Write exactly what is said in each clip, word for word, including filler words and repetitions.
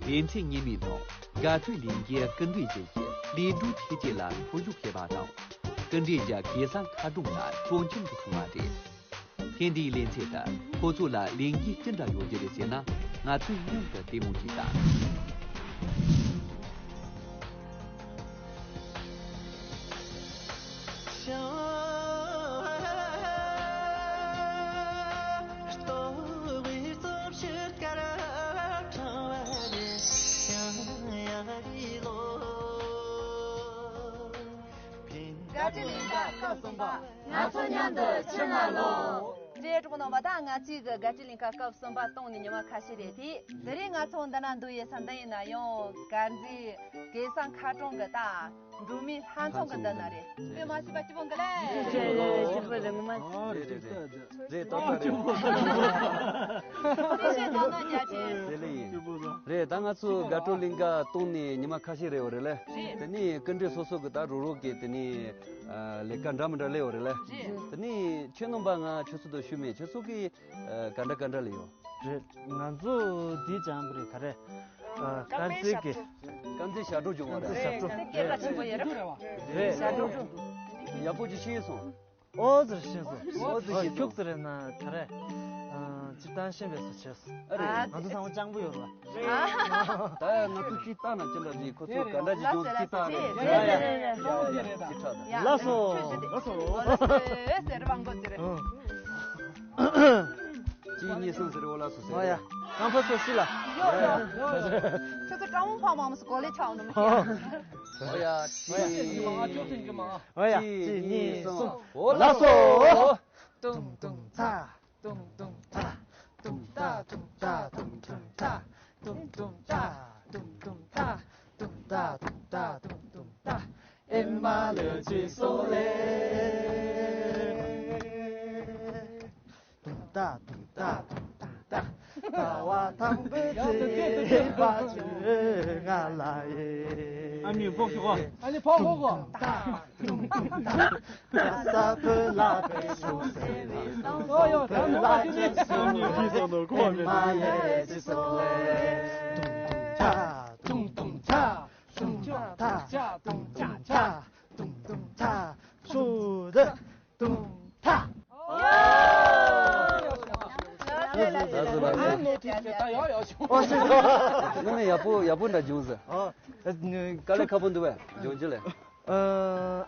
ལེ་ཚན་སྔོན་མའི་ནང་དགའ་སྤྲོའི་ལས་འགུལ་སྐུ་མགྲོན་བཞི་ཡིས་ལས་སྒྲུབ་བྱས་རྗེས་ལ་ཐུགས་ཞུགས་བྱས་པ་དང་། སྐུ་མགྲོན་བཞི་གེ་སར་མཁར་གྲོང་ནས་གྲོང་ཁྱིམ་དུ་སོང་བ་རེད། ཐེངས་འདིའི་ལེ་ཚན་དུ་ཁོ་ཚོ་ལ་ལས་འགུལ་ཅི་འདྲ་ཡོང་རྒྱུ་རེད་ཟེར་ན། ང་ཚོས་མཉམ་དུ་ལྟད་མོ་ཅིག་ལྟ། དགའ་སྤྲོའི་གླིང་ག་སྐབས་གསུམ་པ། ང་ཚོ་མཉམ་དུ་ཕྱི་ལ་ལོག་རེད། གྲོགས་རྣམ་པ། ད་ང་ཚོའི་གི་དགའ་སྤྲོའི་གླིང་ག་སྐབས་གསུམ་པ་བཏང་ནས་ཉི་མ་ཁ་ཤས་རེད་དེ། དེ་རིང་ང་ཚོ་འདི་ན་འདུག་ཡོད་ས་འདི་ཡིན་ན་ཡང་དཀར་མཛེས་གེ་སར་མཁར་གྲོང་གི་ད་འབྲུག་མི་ལྷ་མཚོ་གི་འདི་ན་རེད། དཔེ་མ་སྲིད་པ་སྐྱིད་པོ་འདུག་ལེ། སྐྱིད་པོ་རེད། ངོ་མ་རེད། རེད་རེད་རེད། རེད། ཏག་ཏག་རེད། ཨ་ཅོ་པོ། ཨ་ཅོ་པོ། ཨ་ཅོ་པོ། དེ་ལས་ཡིན། རེད། ད་ང་ཚོ་དགའ་སྤྲོའི་གླིང་ག་བཏང་ནས་ཉི་མ་ཁ་ཤས་རེད་པ། རེད་ལེ། རེད། དེ་ནས་སྐུ་མགྲོན་སོ་སོ་གི་ད་རོགས་རོགས་ཀྱི་དེ་ནས་ཨ་ལས་ཀ་འདྲ་མི་འདྲ་ལས་པ། རེད་ལེ། རེད། དེ་ནས་ཁྱེད་རྣམ་པ་ང་ཁྱེད་ཚོ་དང་ཞུ་མེད། ཁྱེད་ཚོ་གི་ཨ་ག་འདྲ་ག་འདྲ་ལས་ཡོད། རེད། ང་ཚོ་འདི་སྦྱངས་པ་རེད། ག་རེ། ཨ་དཀར་མཛེས་ཀྱི། དཀར་མཛེས་ཞབས་བྲོ་སྦྱོང་བ་རེད། དཀར་མཛེས་ཞབས་བྲོ། རེད། སྐད་གྲགས་ཆེན་པོ་ཡོད་རེད། རེད། ཞབས་བྲོ་སྦྱོང་། ཡག་པོ་ཅིག་ཤེས་སོང་། ཨོ་ཙི་ཤེས་སོང་། ཨོ་ཙི་ཤེས་སོང་། ཁྱུག་ཙམ་རེད་ན་ག་རེ། ཨ་སྤྱིར་བཏང་ཤེས་པའི་བཟོ་བྱས་སོང་། ཨ་རེད། ང་ཚོ་ཚང་མ་སྤྱང་པོ་ཡོད་རེད། རེད། ད་ང་ཚོ་ཅིག་ལྟ་ན་ཅི་འདྲ་རེད། ཁོ་ཚོ་ག་འདྲ་ཅིག་སྦྱོང་ཅིག་ལྟ་རེད། རེད་རེད་རེད། ཅིག་ཆགས་ད། ལགས་སོ། ལགས་སོ། ལགས་སོ་ཟེར་བ་འགོ་ཙི་རེད། ཨང་། གཅིག་གཉིས་གསུམ་ཟེར་བ་ལ་སོ་ཟེར། ཨོ་ཡ། རྐང་པ་སོ་ཤི་ལ། ཡོ་ཡོ་ཡོ་ཡོ། ཁྱོད་ཚོ་ཀྲང་ཝུན་ཕའོ་མང་མོ་སུ་གོ་ལེ་ཆའོ་ནམ། ཨོ་ཡ། གཅིག་ཨོ་ཡ། གཅིག་གཉིས་གསུམ། ཨོ་ལགས་སོ། ཏུང་ཏུང་ཏ། ཏུང་ཏུང་ཏ། ཏུང་ཏ་ཏུང་ཏ་ཏུང་ཏུང་ཏ། ཏུང་ཏུང་ཏ། ཏུང་ཏུང་ཏ། ཏུང་ཏ་ཏུང་ཏ་ཏུང་ཏུང་ཏ། ཨེ་མ་ལེ་ཅི་སོ་ལེ། ཏུང་ཏ་ཏུང་ཏ་ཏུང་ཏུང་ཏ། ལྟ་བ་དང་པོའི་ཚེ་བ་ཆུ་ང་ལ་ཡེ། ཨ་མྱེས་ཕོག་ཤོག་གོ། ཨ་ནི་ཕོག་ཕོག་གོ། ཏུང་ཏ་ཏུང་ཏུང་ཏ། ས་བོན་ལ་བོད་ཆུ་ཟེར་ལ། ཨོ་ཡོ། ད་ནོ་བ་ཅི་ནི། ཨ་མྱེས་ཁྱི་སོ་ནོ་ཁོ་མེད། ཨེ་མ་ལེ་ཅི་སོ་ལེ། ཏུང་ཏུང་ཏ། ཏུང་ཏུང་ཏ། ཏུང་ཏུང་ཏ། ཏུང་ཏུང་ཏ། ཏུང་ཏུང་ཏ། ཏུང་ཏུང་ཏ། ཏུང་ཏུང་ཏ། ཨ་ནོ་ཐུགས་རྗེ་ཆེ། ད་ཡག་ཡག་བྱུང་། ཨོ་ཤི། ནི་ནི་ཡག་པོ་ཡག་པོ་འདྲ་བྱུང་ཟེར། ཨ། དཀའ་ལས་ཁག་པོ་འདུག་པས་སྦྱོང་རྒྱུ་ལས།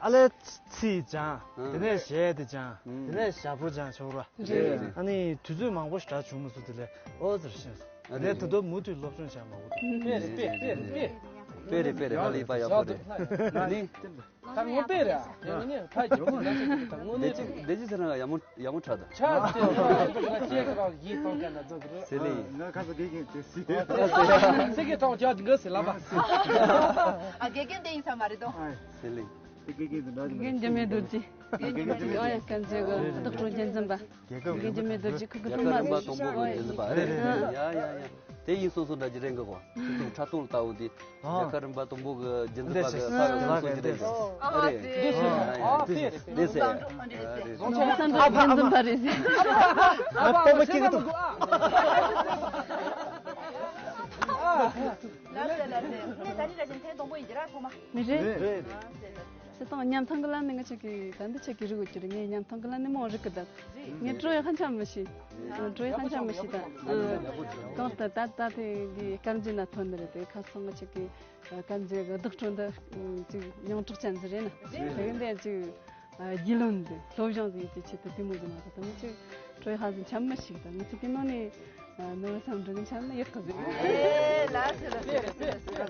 ཨ་ལས་ཚིག་སྦྱང་། ཨ། དེ་ནས་གཞས་དེ་སྦྱང་། ཨ། དེ་ནས་ཞབས་བྲོ་སྦྱང་ཆོག་ར། རེད་རེད། ཨ་ནི་དུས་ཚོད་མང་པོ་ཞེ་དྲག་བྱུང་མ་སོང་། དེ་ལས་ཨོ་ཙི་ཤེས་སོང་། ཨ་རེད། དེ་ནས་ད་དུང་མུ་མཐུད་སློབ་སྦྱོང་བྱས་མ་འོ་དེ། དཔེ་རེད་དཔེ་དཔེ་རེད་དཔེ། དཔེ་རེད་དཔེ་རེད། ཧ་ལས་པ་ཡག་པོ་རེད། ཨ་ནི། ད་ངོ་དཔེ་རེད། ཡང་ངོ་ནས་ཕ་གི་ད་ངོ་ནས། དེ་ཅི་དེ་ཅི་ཟེར་ན་ཡག་མོ་ཡག་མོ་ཆགས་ད། ཆགས་ཏེ་ང་ཅིག་ལ་ཅེ་ག་རང་ཡིད་གཏོང་མཁན་ན་འཛོག་གི་རེད། ཟེར་ལེ། ང་ཁ་ས་དགེ་རྒན་དེ་སི། ཟེར་གི་ཐོག་ཅག་འདི་ག་ཟེར་ལབ་པ། ཨ་དགེ་རྒན་དེ་ཡིན་ས་མ་རེད་དོ། ཟེར་ལེ། དགེ་རྒན་འཇམ་དབྱངས་རྡོ་རྗེ། དགེ་རྒན་འཇམ་དབྱངས་རྡོ་རྗེ། ཨོ་ཡ། དཀར་མཛེས་གི་བདག་སྤྲོ་རྒྱལ་འཛིན་པ། རྒྱལ་ཁབ་རིམ་པ་དང་པོ་གི་རྒྱལ་འཛིན་པ་རེད། ཡ་ཡ་ཡ། དེ་ཡིན་སོང་སོང་འདྲ་ཅིག་རེད་འགོ་གོ། ཁྱེད་ཚོ་ཕྲ་ཏོང་ལ་ལྟ་འོ་དེ། རྒྱལ་ཁབ་རིམ་པ་དང་པོ་གི་རྒྱལ་འཛིན་པ་གི་ས་ཡོམ་སོང་ཅིག་རེད་འགོ། ཨ་རེད། ཨ་དེ་རེད། ཨ་དེ་རེད། དེ་ཟེར། ཨ་རེད། ལོ་ཚང་འགྲོ་རྒྱལ་འཛིན་པ་རེད་ཟེར། ཨ་པོ་པོ་ཁྱེད་ཀྱི་ཐུག་ལ་ཟེར་ལ་ཟེར། ངས་ད་ནི་ད་བཞིན་ཐེངས་དང་པོ་ཡིན་གྱི་ར་ཐོག་མ། མི་རེད། རེད། ཨ་ཟེར་ལ་ཟེར། སྤྱིར་བཏང་གཉམ་ཐང་གི་ལ་ནི་ང་ཆ་གི་ད་འདི་ཆ་གི་རིག་གི་རེད། ངས་གཉམ་ཐང་གི་ལ་ནི་མང་རིག་གི་ད། ངས་བྲོ་ཡ་ཧ་ཅང་མི་ཤེས། བྲོ་ཡ་ཧ་ཅང་མི་ཤེས་ད། གང་ལྟར་ད་ད་དེ་གི་སྐར་མཇུག་ན་ཐོན་ནི་རེད་དེ། ཁ་སང་ང་ཆ་གི་སྐར་མཇུག་གི་བདག་སྤྲོ་འདི་ཅིག་མིང་གྲགས་ཅན་ཟིག་རེད་ན། དེ་གི་འདི་ཅིག་རྒྱུས་ལོན་འདི་སློབ་སྦྱོང་ཟིག་ཡིན་གྱི་ཆེད་དུ་དེ་མོ་ཟིག་མ་གཏོགས་ད་མི་ཅིག་བྲོ་ཡ་ཧ་ཟིག་ཆམ་མི་ཤེས་ད། ང་ཆ་དེ་ནང་ནས་ནོར་བ་སམ་འགྲིག་ཆམ་མི་ཡག་གི་ཟིག་ཨེ་ལ་ཟེར་ལ་ཟེར་ལ་ཟེར་ལ་ཟེར།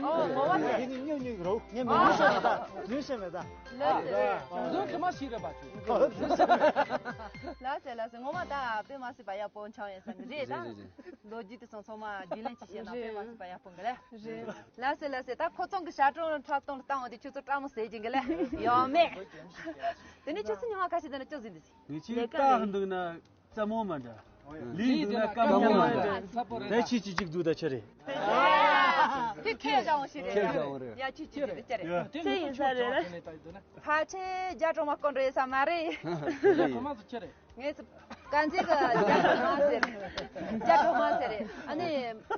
ཨོ་ངོ་མ་ཟེར། ངས་ཉོ་ཉོ་རོ། ངས་མི་ཉོ་ཤེས་མེད་ད། ཉོ་ཤེས་མེད་ད། ལ་ཟེར་ལ་ཟེར། ཟོ་གི་མ་ཤེས་རེད་པ་ཁྱོད། ལ་ཟེར་ལ་ཟེར། ངོ་མ་ད་དཔེ་མ་སྲིད་པ་ཡག་པོ་འཆང་ཡོད་ས་གི་རེད་ད། རེད་རེད་རེད། ལོ་རྒྱུས་དེ་ཚང་ཚང་མ་རྒྱུས་ལོན་ཅིག་བྱས་ན་དཔེ་མ་སྲིད་པ་ཡག་པོ་གི་ལ། རེད། ལ་ཟེར་ལ་ཟེར། ད་ཁོ་ཚང་གི་ཞབས་བྲོ་ཁྲབ་སྟོང་ལ་བཏང་བ་དེ་ཁྱོད་ཚོ་སྤྲང་མོ་ཟེར་གྱིན་གི་ལ་ཡོད་མེད། དེ་ནས་ཁྱོད་ཚོ་ཉི་མ་ཁ་ཤས་དེ་ན་ཅི་ཟིན་དེ་ཟིན། ངས་ཅི་ལས་ཀ་ལྟ་འདུག་ན། རྩེད་མོ་མ་འདྲ། ལས་འདུག་ན་སྐར་མ་མ་འདྲ། ད་ཁྱེད་ཀྱིས་གཅིག་འདུག་ད་ཆི་རེད། དེ་ཁྱེད་རང་ཞིག་རེད། ཁྱེད་རང་རེད། ཡ་ཁྱེད་ཁྱེད་རེད་ཁྱེད་རེད། དེ་ཡིན་ས་རེད། ཕལ་ཆེར་རྒྱ་གྲོང་མ་སྐོར་འགྲོ་ཡོད་ས་མ་རེད། ཁྱེད་རེད། ངས་ དཀར་མཛེས་གི་རྒྱ་གྲོ་མ་ཟེར། རྒྱ་གྲོ་མ་ཟེར་རེད། ཨ་ནི་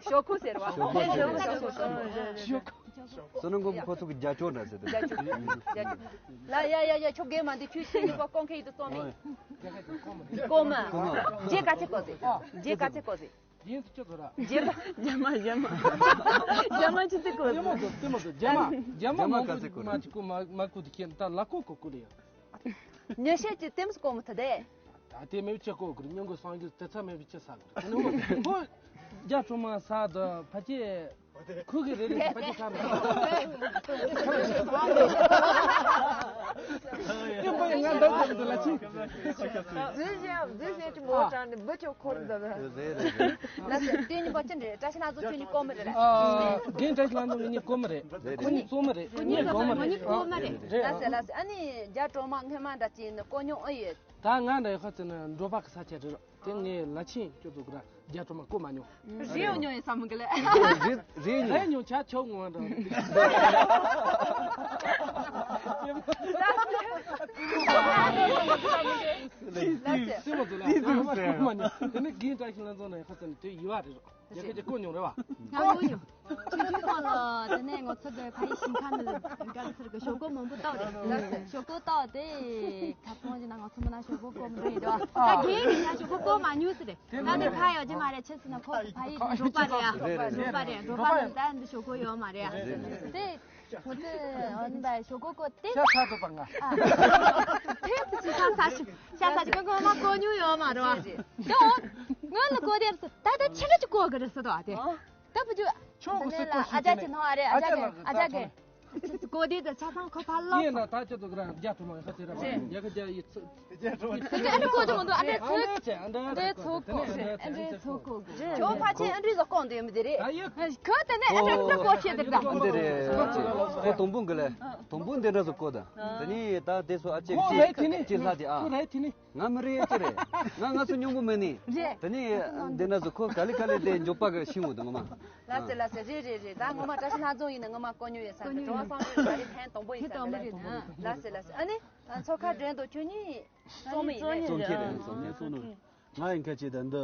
ཞོག་ཁོག་ཟེར་བ། ཞོག་ཁོག་ཟེར། ཞོག་ཁོག་ཟེར། བསོད་ནམས་མགོན་པོ་ཁོ་ཚོ་གི་རྒྱ་ཅོ་འདྲ་ཟེར་དེ། རྒྱ་ཅོ། རྒྱ་ཅོ། ལ་ཡ་ཡ་ཡ། ཁྱོད་རྒན་མ་འདི། ཁྱོད་ཤེས་ནི་པ་ཀོང་ཁེ་ཡི་དུ་སོང་མི། ཀོ་མ། རྒྱ་ག་ཚད་ཀོ་ཟེར། རྒྱ་ག་ཚད་ཀོ་ཟེར། རྒྱན་སུ་ཁྱོད་ཚོ་ར། རྒྱ་མ། རྒྱ་མ། རྒྱ་མ་ཅི་ཚད་ཀོ་ཟེར། རྒྱ་མ་དོ་དེ་མ་དོ། རྒྱ་མ། རྒྱ་མ་མ་ཀ་ཚད་ཀོ་ར། མ་ཅི་ཀོ་མ་མ་ཀོ་དེ་ཁྱེད་ད་ལ་ཀོ་ཀོ་ཀོ་རེ་ཡ། ཉེ་ཤེས་ཀྱི་ལྟེམས་སྐོར་མི་ཐུབ་དེ། ད་དེ་མེད་ཅི་ཀོ་གུར་སྙིང་གི་སང་རྒྱུ་དེ་ཚ་མེད་པའི་ཅི་ས་གུར་དེ་ནི་ཁོ་རྒྱ་གྲོ་མ་ས་དུ་ཕ་ཅེ་ཁུ་གི་རེ་རེ་ཕ་ཅེ་ས་མེད། ཡིན་པ་ཡིན། ང་འདོད་འདོད་འདོད་ལ་ཅི། རྫུན་བཤད་རྫུན་བཤད་ཀྱི་མོ་དྲང་ནི་བུ་ཆོ་འཁོར་འདུག་ན། རེད་རེད་རེད། ལ་སེ་དེ་གཉིས་པ་ཅི་འདྲེ། བཀྲ་ཤིས་ལྷ་ཚོགས་ཁྱོད་གཉིས་ཀོ་མི་རེད་ལ། རྒན་བཀྲ་ཤིས་ལྷ་ཚོགས་ངེད་གཉིས་ཀོ་མི་རེད། རེད་རེད། ཁོ་གཉིས་གཙོ་མི་རེད། ཁོ་གཉིས་གཙོ་མི་རེད། ཁོ་གཉིས་ཀོ་མི་རེད། རེད། ལ་སེ་ལ་སེ། ཨ་ནི་རྒྱ་གྲོ་མ་སྔོན་མ་འདྲ་ཅིག་ནི་ཀོ་མྱོང་ཨེ་ཡོད། ད་ང་འདྲ་ཡོད་ཁ་ཚོད་ནི་འགྲོ་པ་གི་ས་ཆ་རེད། དེ་ངས་ལ་ཆིན་ཁྱོད་ཚོ་གི་ར་རྒྱ་གྲོ་མ་ཀོ་མ་མྱོང་། རེ་ཡོད་མྱོང་ཡིན་བསམ་གི་ལེ། རེ་རེ་མྱོང་། རེ་མྱོང་ཆ་ཆོག་ངོ་འདྲ། ལ་སེ། སེམས་མ་ཚོ་ལ་ང་མ་ཤོག་མ་ནི་དེ་ནི་རྒན་བཀྲ་ཤིས་ལྷ་ཚོགས་ན་ཡོད་ཁ་ཚོད་ནི་དེ་ཡི་བ་རེད། རྒྱ་སྐད་ཀྱི་ཀོ་མྱོང་རེད་བ། ང་ཀོ་མྱོང་། ཆུང་ཆུང་སྒང་ལ་དེ་ནས་ང་ཚོ་དེ་ཕ་ཡི་ཞིང་ཁ་ནས་ག་རེ་ཟེར་གི་ཞོག་ཁོག་མང་པོ་བཏགས་རེད། ཞོག་ཁོག་བཏགས་དེ་ཁ་སང་ཞིག་ན་ང་ཚོ་མི་ན་ཞོག་ཁོག་ཀོ་མི་འདུག་ཡིན་དོ། ད་རྒན་གྱི་ཡང་ཞོག་ཁོག་ཀོ་མ་མྱོང་ཟེར་རེད། ད་དེ་ཕ་ཡོད་ཀྱི་མ་རེད། ཆི་ཟེར་ན་ཁོ་ཕ་ཡི་འབྲོག་པ་རེད་ཡ། འབྲོག་པ་རེད། འབྲོག་པ་ནི་ད་འདི་ཞོག་ཁོག་ཡོད་མ་རེད་ཡ། དེ་ཁོ་ཚོས་ཨ་ནི་ད་ཞོག་ཁོག་ཀོ་དེ། ཤ་ཚ་དུ་པ་ང་། དེ་ཚོ་ཅི་ས་ས་ཞིག་ཤ་ཚ་ཞིག་ཀོ་ཀོ་མ་ཀོ་མྱོང་ཡོད་མ་རེད་བ། དེ་འོ་ངོས་ལ་ཀོ་དེ་རེད་ཟེར། ད་ད་ཕྱི་ར་ཅིག་ཀོ་གི་རེད་ཟེར་དོ་དེ། ད་བུ་ཅུ། ཆོག་གི་སེ་ཀོ་ཨ་ཅག་གི་ནང་ཨ་རེ། ཨ་ཅག་གི་ཨ་ཅག་གི་ཀོ་དེ་ད་ཆ་ཚང་ཁོ་ཕར་ལོག་ཡིན་ན་ད་ཅི་ཏུ་གི་ར་རྒྱ་ཐུ་མ་ཡོད་ས་ཚེ་ར་བ་ཡ་གི་རྒྱ་ཡི་ཚུ། ཨ་ཅག་ཨ་ཅག་ཀོ་དེ་མོ་འདུག་ཨ་ཅག་ཚུ། ཨ་ཅག་ཨ་ཅག་ཚུ་ཀོ་ཨ་ཅག་ཚུ་ཀོ། ཁྱོད་ཕ་ཆེན་ཨ་འདྲི་ཟོ་ཀོ་འདི་མི་དེ་རེད། ཁོ་དེ་ནས་ཨ་འདྲི་ཀོ་ཆེ་དེ་ད། འདི་རེད། ཁོ་དུམ་བུ་འགི་ལ་དུམ་བུ་འདི་འདྲ་ཟོ་ཀོ་ད། དེ་ནས་ད་དེ་སོ་ཨ་ཅག་ཅི་ཅི་ལྷ་དེ་ཨ། ཁོ་རེད་དེ་ནི། ང་མི་རེད་ཅི་རེད། ང་ང་ཚོ་སྙོམས་པོ་མེད་ནི། རེད། དེ་ནི་འདི་ན་ཟུ་ཁོ་ག་ལེ་ག་ལེ་དེ་མགྱོགས་པ་གི་ཤིང་འོ་དང་མ། ལ་སེ་ལ་སེ། རེད་རེད་རེད། ད་ངོ་མ་བཀྲ་ཤིས་ལྷ་རྫོང་ཡིན་ན་ངོ་མ་ཀོ་ཉོ་ཡོད་ས་ནི་གྲོང་བ་སང་རེད་ད་རེད་ཕན་དང་པོ་ཡིན་ས་ནི་རེད། ལ་སེ་ལ་སེ། ཨ་ནི་མཚོ་ཁ་འདྲེན་དུ་ཁྱོད་གཉིས་རྩོམ་ཡིན་ནི། རྩོམ་མཁན་རེད། རྩོམ་མཁན་སོང་ནི། ང་ཡིན་ཁ་ཆེ་ད་འདི་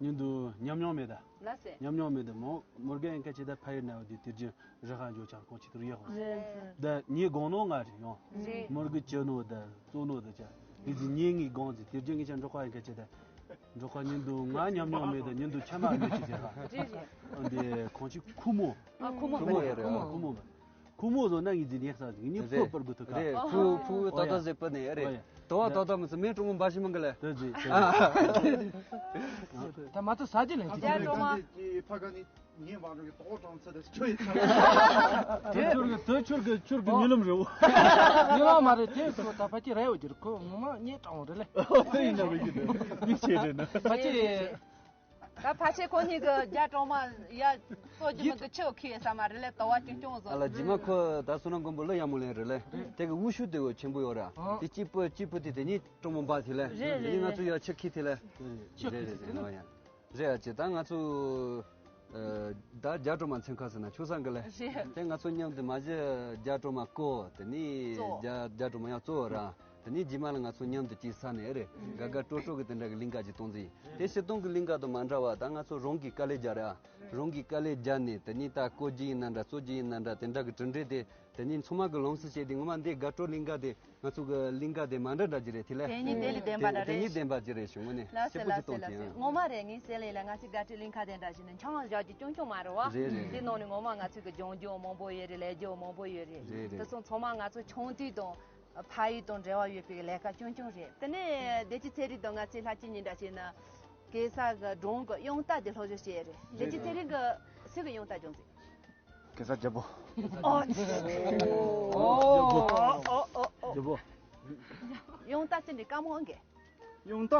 ཉིན་དུ་ཉམས་མྱོང་མེད་ད། ལ་སེ། ཉམས་མྱོང་མེད་ད་མོ་མོར་གན་ཡིན་ཁ་ཆེ་ད་ཕ་ཡུལ་ན་བ་དེ་དེར་རྒྱུན། རི་ཧ་འཇོག་ཆང་ཁོང་ཆི་ཐུར་ཡོད་ཧོ། རེད། ད་ཉེ་དགོང་ནོ་ང་རེད་ཡོང་། རེད། མོར་གི་ཅི་ནོ་ད་གཙོ་ནོ་ད་ཅ། ངི་ཟི་ཉེ་ངི་དགོང་ཟི་དེར་རྒྱུ་ངི་ཅ་འབྲོག་ཁ་ཡིན་ཁ་ཅི་ད། འབྲོག་ཁ་ཉིན་དུ་ང་ཉམས་མྱོང་མེད་ད་ཉིན་དུ་ཆ་མ་ཡོད་ཅི་ཟེར་ཧ། རེད་རེད། འདི་ཁོང་ཆི་ཁུ་མོ། ཨ་ཁུ་མོ། ཁུ་མོ་རེད། ཁུ་མོ་རེད། ཁུ་མོ་མ། ཁུ་མོ་ཟོ་ན་ངི་ཟི་ཉེ་ས་ཟི་ཉི་ཕུ་པར་གུ་ཐུ་ཁ། རེད། ཕུ་ཕུ་ཏོ་ཏོ་ཟི་པ་ནེ་རེད། དོ་བ་དོ་དོ་མི་སི་མེ་ཀྲུང་མོ་འབའ་ཞིག་མང་གི་ལེ། དེ་ཟི་ད་མ་ཏོ་ས་ཇི་ལེན་ཅི། རྒྱ་ཀྲོ་མ། ཕ་ག་ནི། ངའི་བང་རོགས་ཀྱི་དོག་གྲོང་ཚད་དེ་ཁྱོད་ཡིན་ཚར། དེ་ཁྱོད་ཀྱི་དེ་ཁྱོད་ཀྱི་ཁྱོད་ཀྱི་མྱུལ་ལམ་རེད་བོ། མྱུལ་ལམ་མ་རེད་དེ་ཁོ་ད་ཕ་ཅི་རེད་འོ་རྒྱུར་ཁོ་ངོ་མ་རྙེད་དྲང་བོ་རེད་ལེ། དེ་ཡིན་ན་བོད་ཀྱི་དེ་མི་ཆེ་རེད་ན། ཕ་ཅི་རེད། ད་ཕ་ཆེ་ཁོ་གཉིས་ཀྱི་རྒྱ་གྲོང་མ་ཡ་གཙོ་རྒྱུ་མི་གི་ཆེ་བ་ཁི་ཡེ་ས་མ་རེད་ལེ། དོ་བ་ཅུང་ཅུང་བཟོ། ཨ་ལ་རྗེས་མ་ཁོ་ད་བསོད་ནམས་མགོན་པོ་ལ་ཡ་མོ་ལེན་རེད་ལེ། དེ་གི་དབུ་ཤུ་དེ་བོ་ཆེན་པོ་ཡོད་ར། དེ་གཅིག་པུ་གཅིག་པུ་དེ་དེ་གཉིས་ཀྲོང་མོ་འབའ་དེ་ལེ། རེད་རེད། ང་ཚོ་ཡ་ཆེ་ཁི་དེ་ལེ། རེད་རེད་རེད། ང་ཡ། རེད་ཨ་ཅེ། ད་ང་ཚོ་ཨ་ད་རྒྱ་གྲོ་མ་མཚན་ཁ་ཟེར་ན་ཆོག་ས་འགི་ལེ། རེད། དེ་ང་ཚོ་མཉམ་དུ་མ་གཞི་རྒྱ་གྲོ་མ་ཀོ་དེ་ནི་གཙོ། རྒྱ་རྒྱ་གྲོ་མ་ཡང་གཙོ་བོ་ར། དེ་ནི་རྗེས་མ་ལ་ང་ཚོ་མཉམ་དུ་ཅིག་ས་ནས་རེད། དགའ་དགའ་སྤྲོ་སྤྲོ་གི་དེ་འདྲ་གི་གླིང་ག་ཅིག་གཏོང་རྩིས་ཡིན། དེ་སྤྱིར་བཏང་གི་གླིང་ག་དང་མ་འདྲ་བ་ད་ང་ཚོ་རང་གི་དཀའ་ལས་རྒྱག་རེད་ཨ། རང་གི་དཀའ་ལས་རྒྱག་ནས་དེ་ནི་ད་ཀོ་རྒྱུ་ཡིན་ན་འདྲ་གཙོ་རྒྱུ་ཡིན་ན་འདྲ་དེ་འདྲ་གི་གྲུབ་འབྲས་དེ། དེ་ཉིན་ཚང་མ་གི་ལོངས་སུ་སྤྱད་དེ་ངོ་མ་འདི་དགའ་སྤྲོ་གླིང་ག་དེ་ང་ཚོ་གི་གླིང་ག་དེ་མ་འདྲ་འདྲ་ཅིག་རེད་དེ་ལེ། དེ་ཉིད་བདེན་ལ་བདེན་པ་འདྲ་དེ་རེད། ཉིད་བདེན་པ་ཅིག་རེད་བྱུང་ངོ་ནི། ལ་སེ་ལ་སེ་ལ་སེ། ངོ་མ་རེད། ངའི་སེ་ལེ་ལ་ང་ཚོའི་དགའ་སྤྲོའི་གླིང་ག་དེ་འདྲ་ཞིག་ནི་འཆང་བཞག་རྒྱུ་ཅུང་ཅུང་མ་རེད་བ། རེད་རེད། དེ་ནང་ནས་ངོ་མ་ང་ཚོའི་གི་སྦྱོང་རྒྱུ་མང་པོ་ཡོད་རེད། ལས་རྒྱུ་མང་པོ་ཡོད་རེད། རེད་རེད། དེ་སོང་ཚང་མ་ང་ཚོ་ཆུང་དུས་དང་ཕ་ཡུལ་དང་འབྲེལ་བ་ཡོད་པའི་ལས་ཀ་ཅུང་ཅུང་རེད། དེ་ནས་བདེ་སྐྱིད་ཚེ་རིང་དང་ང་ཚོའི་ལྷ་སྐྱིད་གཉིས་འདྲ་བྱས་ན་གེ་སར་གི་སྒྲུང་གི་དབྱངས་རྟ་དེ་སློབ་སྦྱོང་བྱས་རེད། བདེ་སྐྱིད་ཚེ་རིང་གི་སུ་གི་དབྱངས་རྟ་སྦྱོང་ཟིག་གེ་སར་རྒྱལ་པོ། ཨོ། རྒྱལ་པོ། ཨོ་ཨོ་ཨོ། རྒྱལ་པོ། དབྱངས་རྟ་ཅི་འདྲའི་དཀའ་མོ་ཨང་གེ། དབྱངས་རྟ།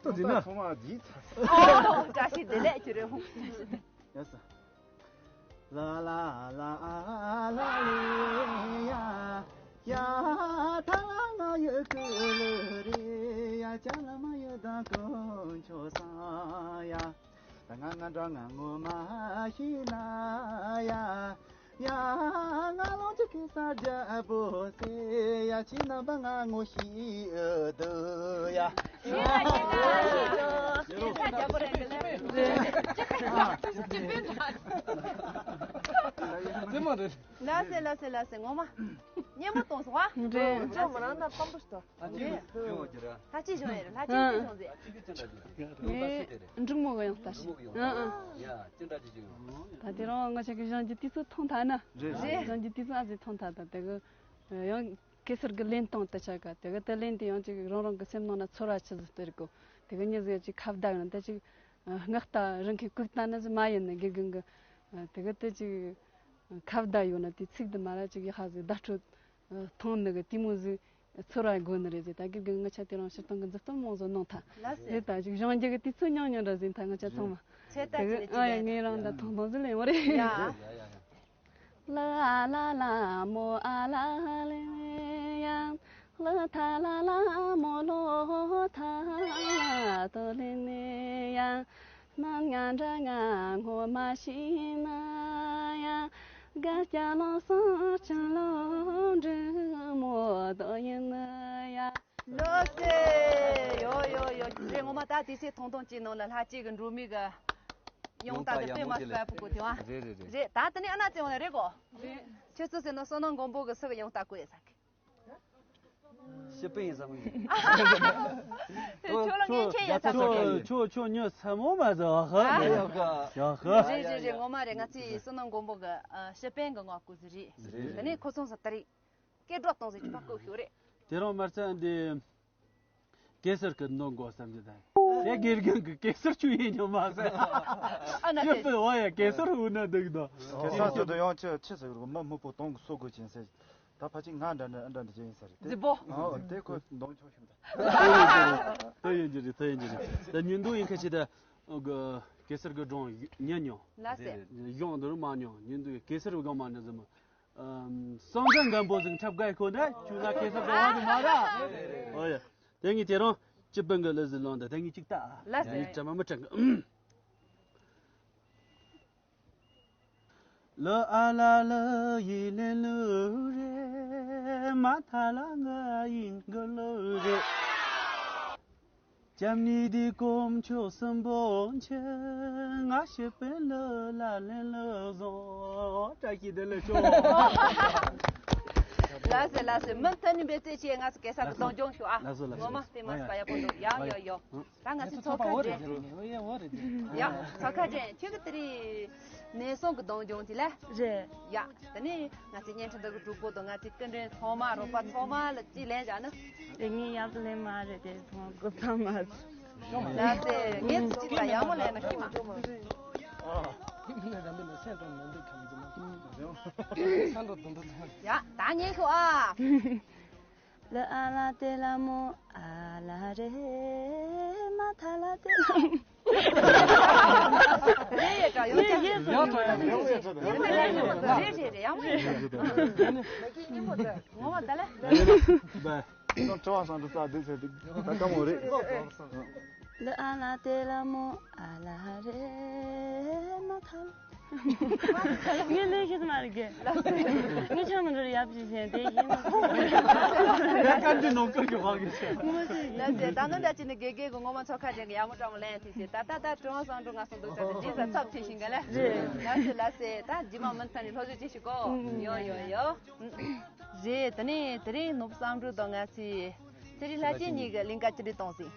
ཏོ་འདི་ན། ཚང་མ་བརྗེད་ཚར། ཨོ་བཀྲ་ཤིས་བདེ་ལེགས་ཁྱོད་རེ་ཧུང་། ཡ་ས། ལ་ལ་ལ་ལ་ལ་ལེ་ཡ། ཡ་ཐ་ལ་ང་ཡོད་ཀུ་ལུ་རེ་ཡ། ཅ་ལ་མ་ཡོད་ད་ཀུན་ཆོ་ས་ཡ། ད་ང་ང་འགྲོ་ང་ངོ་མ་ཤི་ན་ཡ། ཡ་ང་ལོང་ཅི་ཁེ་ ས་རྒྱལ་པོ་སེ་ཡ་ཁྱེད་རྣམ་པ་ང་ངོ་ཤེས་འདུག་ཡ། དེ་མ་རེད། ལགས་སེ་ལགས་སེ་ལགས་སེ། ངོ་མ་སྙན་མོ་གཏོང་སོང་ཨ། རེད། ཅོ་མ་རང་ན་ཕམ་པོ་ཞིག་ཨ་ཅེ་ཡོང་གི་ར། ལྷ་ཅེ་བྱུང་ཡ་རེད། ལྷ་ཅེ་ཅི་བྱུང་ཟེར། ཅི་གི་ཅི་འདྲ་ཅི། ངས་འབྲུག་མོ་གི་ཡང་ལྟ་ཞིག་ཨ་ཨ། ཡ་ཅི་འདྲ་ཅི་ཅི་ཡོང་། ད་དེ་རིང་ང་ཆ་གི་གཞོན་གྱི་དུས་ཚོད་ཐོང་ཐ་ན། རེད་རེད། གཞོན་གྱི་དུས་ཚོད་ཨ་ཟི་ཐོང་ཐ་ད་དེ་གི་ཡང་གེ་སར་གི་ལེན་སྟངས་དུ་ཆ་ག་དེ་གི་དུ་ལེན་དེ་ཡང་ཅིག་རང་རང་གི་སེམས་ནང་ན་ཚོར་བ་ཆི་ཟིག་སྟེར་གོ། དེ་གི་མྱི་ཟིག་ཅིག་ཁ་བརྡ་ཡོང་ད་ཅིག་སྔགས་ལྟ་རང་གི་གུག་ལྟ་ན་ཟི་མ་ཡིན་ནི་དགེ་རྒན་གི་དེ་གི་དུ་ཅིག་ཁ་བརྡ་ཡོད་ན་དེ་ཚིག་དུ་མ་ལ་ཅིག་ཡ་ཧ་ཟིག་བརྡ་སྤྲོད་ཐོང་ནི་གི་དེ་མོ་ཟིག་ཚོར་བ་དགོས་ནི་རེད་ཟེར། ད་གི་གི་ང་ཆ་དེ་རང་སྤྱིར་བཏང་གི་མཛུབ་སྟོན་མང་བཟོ་གནང་ཐལ། ལགས་སེ། རེད་ད་ཅིག་གཞུང་རྒྱུ་གི་དུས་ཚོད་ཉུང་ཉུང་འདྲ་ཟིན་ཐལ། ང་ཆ་ཚང་མ་ཚེ་ལྟ་དེ་གི་ཅི་ཨ་ཡ་ནས་ངས་རང་ད་ཐོང་ཐོང་ཟིན་ལ་ཡོང་རེད། ཡ། ལ་ཨ་ལ་ལ་མོ་ཨ་ལ་ལེ་ཡ། ལ་ཐ་ལ་ལ་མོ་ལོ་ཐ་ལ་དོ་ལེ་ནེ་ཡ། སྣང་ང་འདྲ་ང་ངོ་མ་ཤེས་ན་ཡ། དགའ་སྐྱ་ལོ་སོང་ཆུང་ལོ་འབྲི་མོ་དོ་ཡིན་ན་ཡ། ལོ་སེ། ཡོ་ཡོ་ཡོ། རེད། ངོ་མ་ད་དེ་ཚེ་ཐོང་ཐོང་ཅིག་ནང་ལ་ལྷ་ཅིག་གི་འགྲོ་མི་གི་ཡོང་ད་དེ་དཔེ་མ་སྤེ་པོ་གོ་དེ་བ། རེད་རེད་རེད། རེད་ད་དེ་ནས་ཨ་ན་ཙེ་འོང་ལ་རེད་གོ། རེད། ཁྱོད་ཚོ་ཟེར་ན་བསོད་ནམས་མགོན་པོ་གི་སུ་གི་ཡོང་ད་གོ་ཡ་ས་གི། ཤི་པིན་ཡིན་བསམ་གི། ཁྱོད་ལ་ངན་ཆེ་ཡ་ཚ་ཚ་ཁྱོད་ཁྱོད་ཁྱོད་ཉོ་ས་མོ་མ་ཟ་བ་ཧ། ཡག་ག་ཡག་ག་རེད་རེད་རེད། ངོ་མ་རེད། ང་ཚོའི་བསོད་ནམས་མགོན་པོ་གི་ཨ་ཤི་པིན་གི་ངོ་སྐུ་ཟི་རེད། རེད། དེ་ནས་ཁོ་ཚོང་ས་ད་རེད། སྐད་སྒྲོག་གཏོང་ཟེར་གྱི་ཕ་སྐུ་ཤོག་རེད། དེ་རིང་མར་ཚ་འདི་གེ་སར་གི་འདོན་དགོས་བསམ་གྱི་ད། དེ་དགེ་རྒན་གི་གེ་སར་ཆུ་ཡིན་ཉོ་མ་ཟ། ཨ་ན་ཡོད་དེ་པའི་བ་ཡ་གེ་སར་འུ་ན་འདུག་ད། གེ་སར་ཆུ་དུ་ཡང་ཆེ་ཆེ་ཟེར་གི་མི་མི་པོ་དོང་གི་སོ་དགོས་ཅན་ཟེར། ད་ཕ་ཅིག་ང་འདྲ་འདྲ་འདྲ་འདྲ་ཅན་ཡིན་ས་རེད་དེ། ཛི་པོ། ཨོ་དེ་ཁོ་འདོན་ཆོག་ཤིང་ད། ད་ཡིན་གྱི་རེད་ད་ཡིན་གྱི་རེད། ད་ཉིན་དུ་ཡིན་ཁ་ཆེ་ད། གེ་སར་གི་སྒྲུང་ཉན་ཉོ། ལ་སེ། གཞུང་འདི་རུ་མ་ཉོ་ཉིན་དུ་གེ་སར་གི་སྒྲུང་མ་ཉོ་ཟི་མ། སང་ཀ་འགན་པོ་ཟིག་འཁྲབ་དགའ་ཁོ་ན་ཁྱོད་ང་ཁེ་སར་ག་བ་དུ་མ་ར། ཨོ་ཡ། དེ་ངས་དེ་རང་སྤྱི་དཔོན་གི་ལི་ཟི་ལོང་ད་དེ་ངས་གཅིག་ལྟ། ལ་སེ། ངས་དྲ་མ་མི་དྲན་གི། ལ་ཨ་ལ་ལ་ཡི་ལེ་ལུ་རེ། མ་ཐ་ལ་ང་ཡིན་གི་ལུ་རེ། ཅམ་ནི་དི་གོམ་ཆོ་སམ་བོ་ཆེ། ང་ཤི་པེ་ལ་ལ་ལེ་ལ་ཟོ། བཀྲ་ཤིས་བདེ་ལེགས་ཤོག་ལ་སེ་ལ་སེ། མུ་མཐུད་ནས་འབད་རྩོལ་བྱེད། ང་ཚོ་གེ་སར་གི་གདོང་ལྗོངས་ཤོག་ཨ། ལ་སོ་ལ་སོ། ངོ་མ་དཔེ་མ་སྲ་ཡག་པོ་འདུག་ཡ་ཡ་ཡ། ད་ང་ཚོ་ཚོགས་ཁ་འདྲེན། ཡ་ཚོགས་ཁ་འདྲེན་ཁྱོད་ཀྱི་དེ་རིང་ནས་སོང་གི་གདོང་ལྗོངས་དེ་ལ། རེད། ཡ། ད་ནི་ང་ཚོའི་བརྙན་འཕྲིན་འདི་གི་གྲོགས་པོ་དང་ང་ཚོའི་སྐུ་མགྲོན་ཚང་མ་རོགས་པ་ཚང་མ་ལ་ཅིག་ལན་བཞག་ན། དེ་ངས་ཡག་པོ་ལེན་མ་རེད་དེ་ཚང་མ་དགོད་ཚང་མ། ལ་སེ་ངས་ཅིག་ལ་ཡག་མོ་ལེན་ན་ཤི་མ། ཡ་ད་ངས་ཤོག་ཨ། ལ་ཨ་ལ་ཏེ་ལ་མོ་ཨ་ལ་རེ་མ་ཐ་ལ་ཏེ་ལ་མོ། རེད་ཡ་ཡོད་ཀྱང་ཡོད་ཀྱང་ཡོད་ཀྱང་ཡོད་ཀྱང་རེད་རེད་རེད་ཡག་མོ་ཡོད་ཀྱང་ངོ་མ་ད་ལ། ཁྱོད་བྲོ་བ་སང་དུ་ས་དུས་ཚོད་དུ་ད་ཀ་མོ་རེད། ལ་ཨ་ལ་ཏེ་ལ་མོ་ཨ་ལ་རེ་མ་ཐ་ལ། ངས་ལས་ཤེས་མ་རེད་གི། ངས་ཆང་མི་འདྲ་ཡབ་ཅིག་བྱས་དེ་ཡིན། ཡ་ཀན་གྱི་ནོ་ཀར་གྱི་ཧོག་གི་ཆེ། ངོ་ཤེས་ཀྱི། ལ་སེ་ད་ནོ་འདྲ་ཅི་ནི་དགེ་རྒན་གི་ངོ་མ་ཚོ་ཁ་ཅན་གི་ཡ་མོ་ཀྲང་མོ་ལན་ཐི་སེ་ད་ད་ད་ཀྲོང་སང་ཀྲོང་ང་སང་འདུག་ས་དེ་ཇི་ས་ཚབ་ཆེ་ཤིང་ག་ལ། ལ་སེ་ལ་སེ་ད་ཇི་མ་མི་ཐ་ནི་ལྷོ་ཟོ་ཅི་ཤི་གོ། ཡོ་ཡོ་ཡོ། རེད། ད་ནི་དེ་རིང་ནོར་བུ་བསམ་གྲུབ་དང་ང་ཚོའི་ཚེ་རིང་ལྷ་ཆེན་གཉིས་ཀྱི་གླིང་ག་ཅི་རིགས་གཏོང་ཟིན།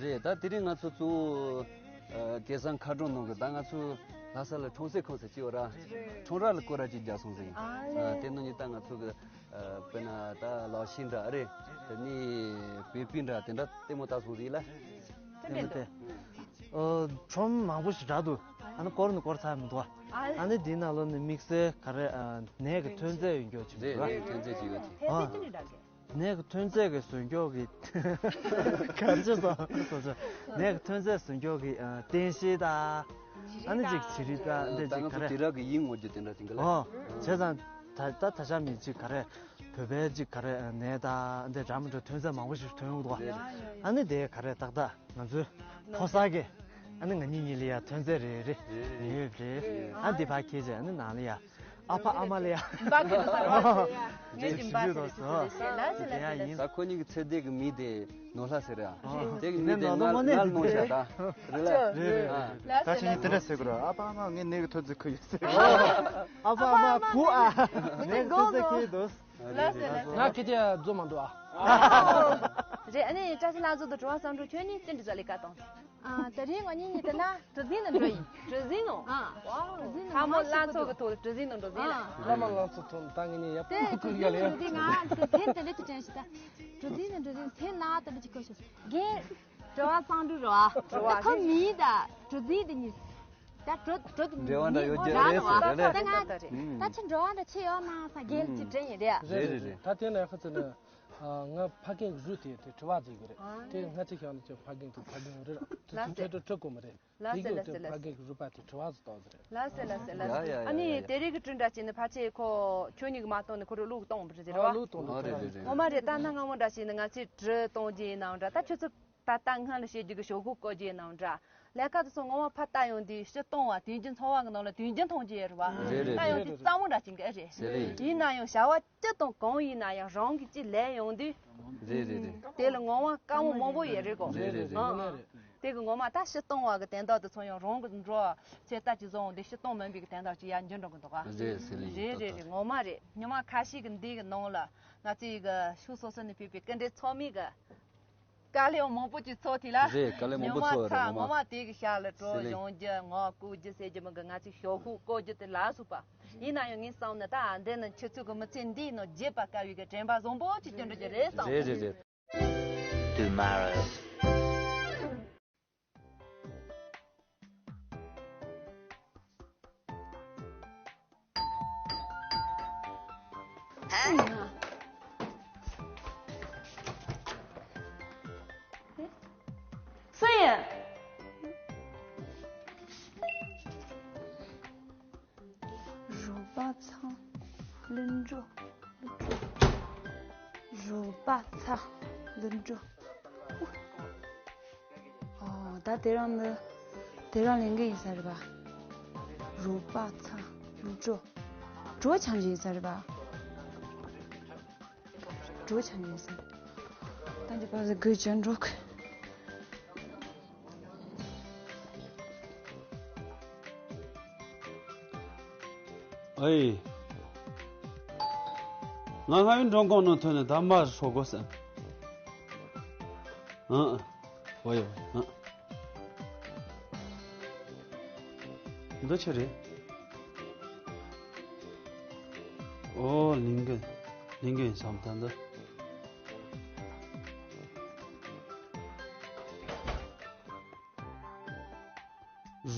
རེད། ད་དེ་རིང་ང་ཚོ་གཙོ་བོ་ཨ་སྐལ་བཟང་མཁའ་འགྲོ་ནང་གི་ད་ང་ཚོ་ལྷ་ས་ལ་ཁྲོང་སེ་ཁོང་ས་ཅི་ཡོད་ར། ཁྲོང་ར་ལ་སྐོར་ར་ཅིག་རྒྱག་སོང་ཟིན། ཨ་ལེ། ཨ་དེ་ནང་ནས་ད་ང་ཚོ་གི་ཨ་དཔེར་ན་ད་ལག་ཤེས་འདྲ་རེད། དེ་ནས་བེ་པི་འདྲ་དེ་འདྲ་ལྟད་མོ་ལྟ་སོང་ཟིན་ལ། དེ་མེད་དེ། ཨ་ཁྲོམ་མང་པོ་ཞིག་འདྲ་འདུག་ཨ་ནི་སྐོར་ནི་སྐོར་ཚར་མི་འདུག་ཨ་ནི་འདི་ནང་ལོ་ནི་དམིགས་བསལ་ག་རེ་ཨ་ནས་གི་ཐོན་རྫས་ཡོད་མཁན་ཅིག་འདུག་རེད་རེད། ཐོན་རྫས་ཅིག་ཡོད་ཅིག་ཨ། ནས་གི་ཐོན་རྫས་གི་བཟོ་མཁན་གི་ག་རེ་བྱས་སོང་སོང་ཆོག་ནས་གི་ཐོན་རྫས་བཟོ་མཁན་གི་ཨ་རྟེན་གཞི་དང་ཨ་ནི་ཅིག་བྱི་རིལ་དང་འདི་ད་ཅིག་ང་ག་ཚོ་རེ་དེ་རག་གི་ཡིན་ངོ་རྒྱུ་དེ་འདྲ་ཅིག་གི་ལ། ཨོ་བྱས་ཙང་ད་ད་ད་ཆ་མི་ཅིག་ག་རེ་བོད་པའི་ཅིག་ག་རེ་ནས་དང་འདི་འདྲ་མི་འདྲ་ཐོན་རྫས་མང་པོ་ཞིག་ཐོན་ཡོང་གི་འདུག་ཨ་ནི་དེ་ག་རེ་ཏག་ཏག་ང་ཚོའི་ཕོ་གསར་གི་ཨ་ནི་ང་གཉིས་གཉིས་ལ་ཡ་ཐོན་རྫས་རེ་རེ་ཡོད་རེད། ཨ་འདི་ཕར་ཁྱེར་བྱས་ཨ་ནི་ནང་ལ་ཡ། ཨ་ཕ་ཨ་མ་ལ་ཡ། འབའ་ཀི་ལ་ས་ར་ཟེར་ཡ། ངས་ཀྱི་འབའ་ཟེར་ར་ཟེར་ར་ཟེར་ར་ཟེར་ར་ཟེར། ད་ཁོ་གཉིས་ཀྱི་ཚེ་འདས་ཀྱི་མི་དེ་ནོར་ལྷ་ཟེར་ར། དེ་གི་མི་དེ་ང་ང་ལ་ནོར་བྱ་ད། རེད་ལ། རེད་རེད། ད་ཁྱེད་གཉིས་དེ་འདྲ་ཟེར་དགོས་ར། ཨ་ཕ་ཨ་མ་ངས་ནས་ཀྱི་ཐོ་ཙི་ཁུ་ཡོད་ཟེར། ཨ་ཕ་ཨ་མ་བུ་ཨ། ནས་ཀྱི་ཐོ་ཙི་ཁུ་ཡོད་དོ། ལ་ཟེར་ལ་ཟེར། ང་ཁྱེད་ཀྱི་རྫོ་མ་འདུག་ཨ། རེད། ཨ་ནི་བཀྲ་ཤིས་ལྷ་མཛོད་དུ་དྲི་བ་བསམ་འགྲུབ། ཁྱོད་གཉིས་ཅི་འདྲ་ཟ་ལས་ཀ་དང་། ཨ། དེ་རིང་ང་གཉིས་གཉིས་དེ་ན་གྲུ་གཟིངས་ནང་འགྲོ་ཡིན། གྲུ་གཟིངས་ནང་། ཨ། ཁ་མོ་ལ་ཚོ་གི་ཐོག་གྲུ་གཟིངས་ནང་འགྲོ་ཟིན་ལ། བླ་མ་ལ་ཚོ་ཐོག་ད་ངེད་གཉིས་ཡབ་དེ་གྲུ་གཟིངས་ནང་འགྲོ་དུས་ང་ཚོ་སེམས་དེ་འདྲ་ཅིག་དྲན་ཤི་ད། གྲུ་གཟིངས་ནང་འགྲོ་དུས་སེམས་ནང་དེ་འདྲ་ཅིག་གོ་ཤི། རྒན། དྲི་བ་བསམ་འགྲུབ་རེད་བ། དྲི་བ་ཁོ་རེད། མི་ད་གྲུ་གཟིངས་དེ་གཉིས། ད་གྲུ་གྲུ་དེ་འབྲེལ་བ་འདྲ་ཡོད་རྒྱུ་རེད་ཟེར་རེད་ལ། ད་ང་ད་ཆ་འབྲེལ་བ་འདྲ་ཆེ་ཡོད་ན་ས་རྒན་ཅིག་དྲན་ཡིན་རེད། རེད་རེད་རེད། ད་དེ་ན་ཁ་ཚོ་ནི། ང་ཕ་རྒན་གྱི་རུས་དེ་དེ་དྲི་བ་ཟིག་གི་རེད། དེ་ང་ཚོ་ཤང་ནས་ཀྱང་ཕ་རྒན་དུ་ཕ་རྒན་རེད། དེ་ཚོ་ལ་ཟེར། ཁྲོད་དུ་ཁྲོད་གོ་མ་རེད། ལ་དེ་ཟེར་གི་ལ་དེ་ཟེར་ལ་ཕ་ཟེར། རྒན་གྱི་རུས་པ་དེ་དྲི་བ་ཟིག་བཏང་ཟིག་རེད། ལ་ཟེར་ལ་ཟེར་ལ་ཟེར། ཡ་ཡ་ཨ་ནི་ཡ་དེ་ཡ། རིགས་ཀྱི་གྲུ་འདྲ་བྱས་ནས་ཕལ་ཆེར་ཁོ་ཁྱོད་གཉིས་ཀྱི་མ་གཏོང་ནས་ཁོ་རུ་ལུག་གཏོང་བ་རེད་ཟེར་བ། ཨ་ལུག་གཏོང་ཨ་རེད་རེད་རེད། ངོ་མ་རེད། ད་ན་སྔ་མོ་འདྲ་བྱས་ནས་ང་ཚོས་གྲུ་གཏོང་རྒྱུ་ཡིན་ནའང་འདྲ། ད་ཁྱོད་ཚོ་ད་ལྟ་སྔ་ལ་བཤད་རྒྱུ་གི་ཞོག་ཁུག་བཀོལ་རྒྱུ་ཡིན་ནའང་འདྲ། ལས་ཀ་དེ་ཚོ་ངོ་མ་ཕར་ལྟ་ཡོང་དུས་སྤྱིར་བཏང་བ་དུས་རྒྱུན་འཚོ་བ་གི་ནང་ལ་དུས་རྒྱུན་མཐོང་རྒྱུ་ཡོད་རེད་བ། རེད་རེད་ལྟ་ཡོང་རེད། དུས་རྩ་མོ་འདྲ་ཅིག་གི་ཨེ་རེད། ཟེར་རེད། ཡིན་ན་ཡང་བྱ་བ་སྤྱི་དང་གང་ཡིན་ན་ཡང་རང་གི་ཅི་ལས་ཡོང་དུས། རེད་རེད་རེད། དེ་ལ་ངོ་མ་དཀའ་མོ་མང་པོ་ཡོད་རེད་གོ། རེད་རེད་རེད། ཨང་། དེ་གི་ངོ་མ་ད་སྤྱིར་བཏང་བ་གི་དོན་དག་དེ་ཚོ་ཡང་རང་གི་འགྲོ་ཚེ་ལྟ་ཅི་བཟོ་འོང་དུས་སྤྱིར་བཏང་མིན་པའི་གི་དོན་དག་ཅིག་ཡར་འགྱུར་འགྲོ་གི་འདུག་ག། རེད་ཟེར་ལེ་ཡིན། རེད་རེད་རེད། ངོ་མ་རེད། ཉི་མ་ཁ་ཤས་ཀྱི་འདི་གི་ནང་ལ་ང་ཚོའི་གི་ཕྱོགས་སོ་སོ་ནས་ཕེབས་པའི་སྐུ་མགྲོན་ཚང་མས་གི་དཀའ་ལས་མང་པོ་ཅིག་ཚོར་དེ་ལ། རེད། དཀའ་ལས་མང་པོ་ཉི་མ་ཚོར་རེད། ཚ་ངོ་ངོ་མ། མ་དེ་གི་ཤག་ལ་བྲོ་ཟེར་ལེ། གཞོན་རྒྱུ་ངོ་བཀོད་རྒྱུ་ཟེར་རྒྱུ་མི་གི་ང་ཚོའི་ཞོག་ཁུག་བཀོད་རྒྱུ་དེ་ལ་སོགས་པ། ཡིན་ན་ཡང་ངས་བསམ་ན་ད་འདི་ནི་ཁྱེད་ཚོ་གི་མི་ཚེ་འདིའི་ནང་བརྗེད་པར་དཀའ་བའི་གི་དྲན་པ་བཟང་པོ་ཅིག་སྐྱོན་འགྲོ་རྒྱུ་རེད་བསམ། རེད་རེད་རེད། Tomorrow. སུ་ཡིན། རོ་པ་ཚ་ལིན་ཀྲོ། རོ་པ་ཚ་ལིན་ཀྲོ། ཨོ། ད་དེ་རང་ནི་དེ་རང་ལེན་གི་ཡིན་ས་རེད་པ། རོ་པ་ཚ་ལིན་ཀྲོ། གྲོ་ཆང་ཡིན་ས་རེད་པ། གྲོ་ཆང་ཡིན་ས་རེད། ད་འདི་པ་ཟེར་གི་ཅན་འགྲོ་གི། ཨེ། ང་ལྷ་ཡུལ་མགྲོན་ཁང་ནང་ཐོན་ནས་ད་མར་ཧྲོ་དགོས་སམ། ཨ། ཨོ་ཡོ། ཨ། འདི་ཆི་རེད། ཨོ། ལིང་གི། ལིང་གི་ཡིན་བསམ་ད་འདི།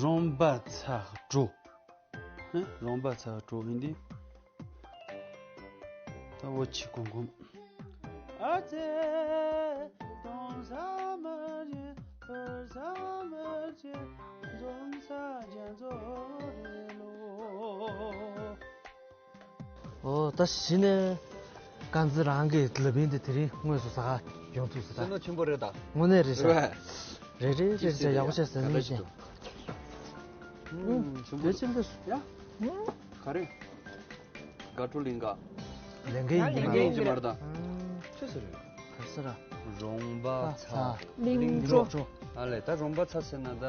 རོང་པ་ཚ་དྲོ། ཧེ། རོང་པ་ཚ་དྲོ་ཡིན་དེ། ད་འོ་ཆི་གོང་གོང་། ཨ་ཙེ། གཏོང་ས་མ་རེད། ཐོར་ས་མ་རེད། འཛོམས་ས་རྒྱ་མཚོ་རེད་ལོ། ཨོ། ད་གཞི་ནས་དཀར་མཛེས་རང་གི་ལ་བིན་དེ་དེ་རིང་དངོས་སུ་ཟ་ག་ཡོང་ཐུག་ཟེར་ད། བསོད་ནམས་ཆེན་པོ་རེད་ད། དངོས་གནས་རེད་ཤག། རེད་རེད་རེད་ཤག། ཡག་པོ་ཤག་ཟེར་ནས་ཤག། ཨུམ། ཆེན་པོ་རེད། ཆེན་པོ། ཡ། ག་རེ། དགའ་སྤྲོ་ལིང་ག། ལེན་གི་ཡིན་གྱི་མ་རེད། ལེན་གི་ཡིན་གྱི་མ་རེད་ད། ཆི་ཟེར་རེད། ག་ཟེར་ར། རོང་པ་ཚ། ལིང་ཀྲོ། ཨ་ལས། ད་རོང་པ་ཚ་ཟེར་ན་ད།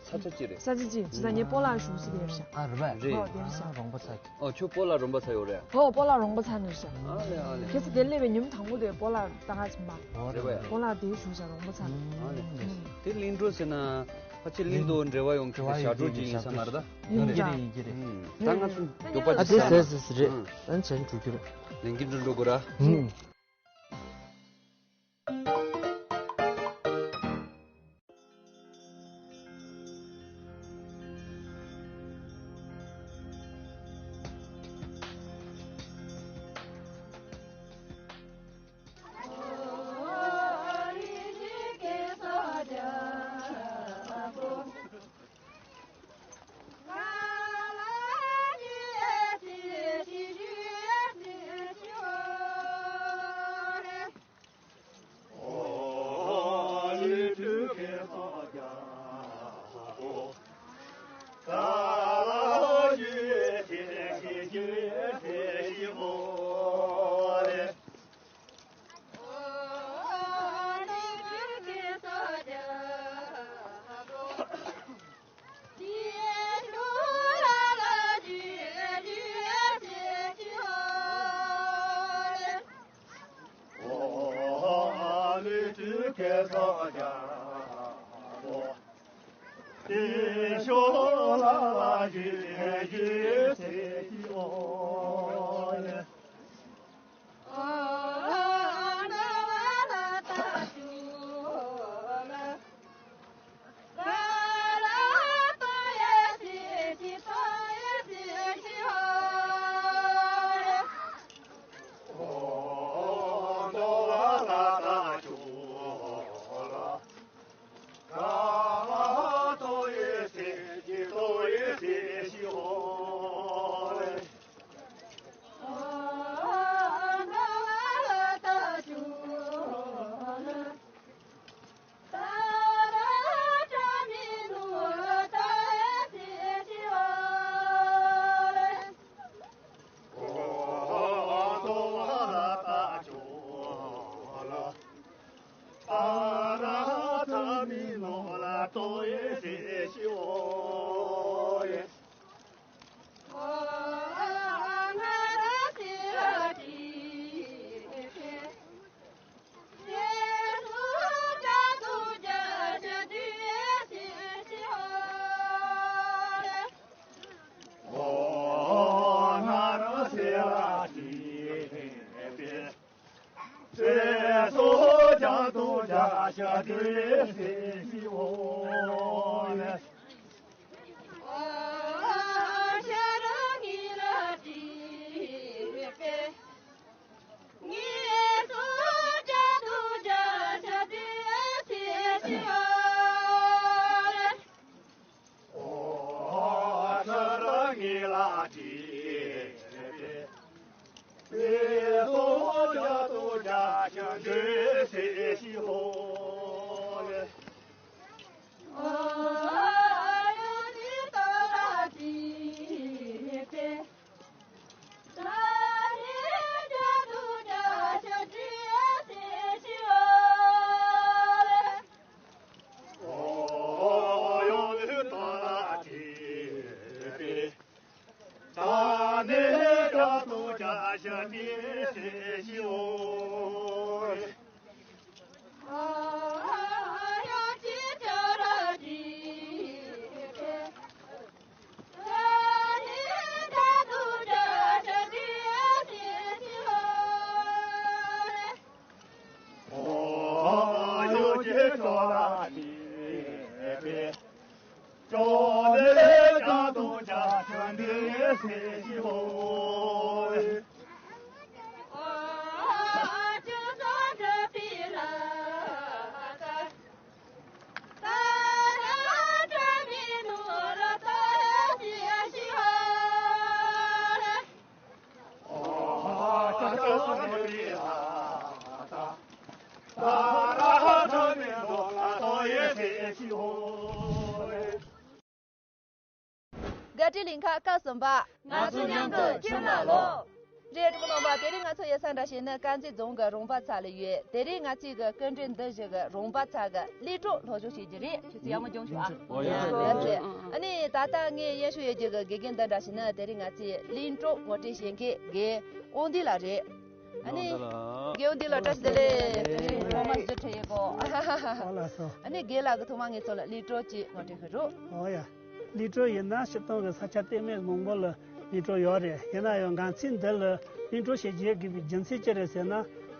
ས་ཆ་གཅིག་རེད། ས་ཆ་གཅིག་ཇི་ལྟར་ངའི་སྤོ་ལགས་བཞུགས་ས་དེར་བཞག། ཨ་རེད་པས། རེད། ཨོ་དེར་བཞག། ཨ་རོང་པ་ཚ་གི། ཨོ་ཁྱོད་སྤོ་ལགས་རོང་པ་ཚ་ཡོད་རེད། ཨོ་སྤོ་ལགས་རོང་པ་ཚ་ནས་བཞག། ཨ་ལས་ཨ་ལས། ཁྱེད་ཚོ་དེར་སླེབས་པའི་ཉིན་མོ་དང་པོ་དེ་སྤོ་ལགས་ལྟ་ག་ཕྱིན་པ། ཨོ་རེད་པས། སྤོ་ལགས་དེར་བཞུགས་བཞག་རོང་པ་ཚ་ནས། ཨ་ལས། དེ་གླིང་འགྲོ་ཟེར་ན། ཕལ་ཆེར་གླིང་དུ་འབྲེལ་བ་ཡོང་གི་ཞག་འགྲོ་གཅིག་ཡིན་ས་མ་རེད་ད། ཡིན་ཡིན་གྱི་རེད་ཡིན་གྱི་རེད། ད་ང་ཚོ་མགྱོགས་པ་ཅིག་ཟ་ན། ཨ་དེ་ཟེར་ཟེར་ཟེར་རེད། ཨ་ནི་བྱས་ན་འགྲོ་རྒྱུ་རེད། ལེན་གི་འགྲོ་འགྲོ་དགོས་ར། ཨུམ། བཀའ་དྲིན་ལིང་ཁ་སྐབས་གསུམ་པ། ང་ཚོ་མཉམ་དུ་ཁྱིམ་ལ་ལོག་རེད། གྲོགས་པོ་རྣམ་པ། དེ་རིང་ང་ཚོ་ཡ་ས་འདྲ་བྱས་ན་དཀར་མཛེས་རྫོང་གི་རོང་པ་ཚ་ལ་ཡོད། དེ་རིང་ང་ཚོའི་གི་སྐུ་མགྲོན་འདི་བཞུགས་གི་རོང་པ་ཚ་གི་གླིང་གྲོགས་སློབ་སྦྱོང་བྱེད་རྒྱུ་རེད། ཁྱོད་ཚོ་ཡག་མོ་སྦྱོང་ཤོག་ཨ། ཨོ་ཡ། ཡ་ཚེ། ཨ་ནི་ད་ལྟ་ངའི་གཡས་ཕྱོགས་ཡོད་རྒྱུ་གི་དགེ་རྒན་འདི་འདྲ་བྱས་ན་དེ་རིང་ང་ཚོའི་གླིང་གྲོགས་ངོ་སྤྲོད་བྱེད་མཁན་དགེ་དབང་འདུས་ལགས་རེད། ཨ་ནི། དགེ་འདུན་ལགས། བཀྲ་ཤིས་བདེ་ལེགས། དེ་རིང་ཐོག་མར་ཞུ་ཁྲིད་ཡེ་གོ་ཨ་ལགས་སོ། ཨ་ནི་དགེ་ལགས་ཀྱིས་ཐོག་མར་ངེད་ཚོ་ལ་གླིང་གྲོགས་ཅིག་ངོ་སྤྲོད་ཞུ་རོགས། ཨོ་ཡ། གླིང་གྲོགས་ཡིན་ན་སྤྱིར་བཏང་གི་ས་ཆ་གཏན་མེད་མང་པོ་ལ་གླིང་གྲོགས་ཡོད་རེད། ཡིན་ན་ཡང་ང་ཚོའི་འདི་ལ་གླིང་གྲོགས་ཞེས་བརྗོད་དགོས་པའི་རྒྱུ་མཚན་ཅི་རེད་ཟེར་ན།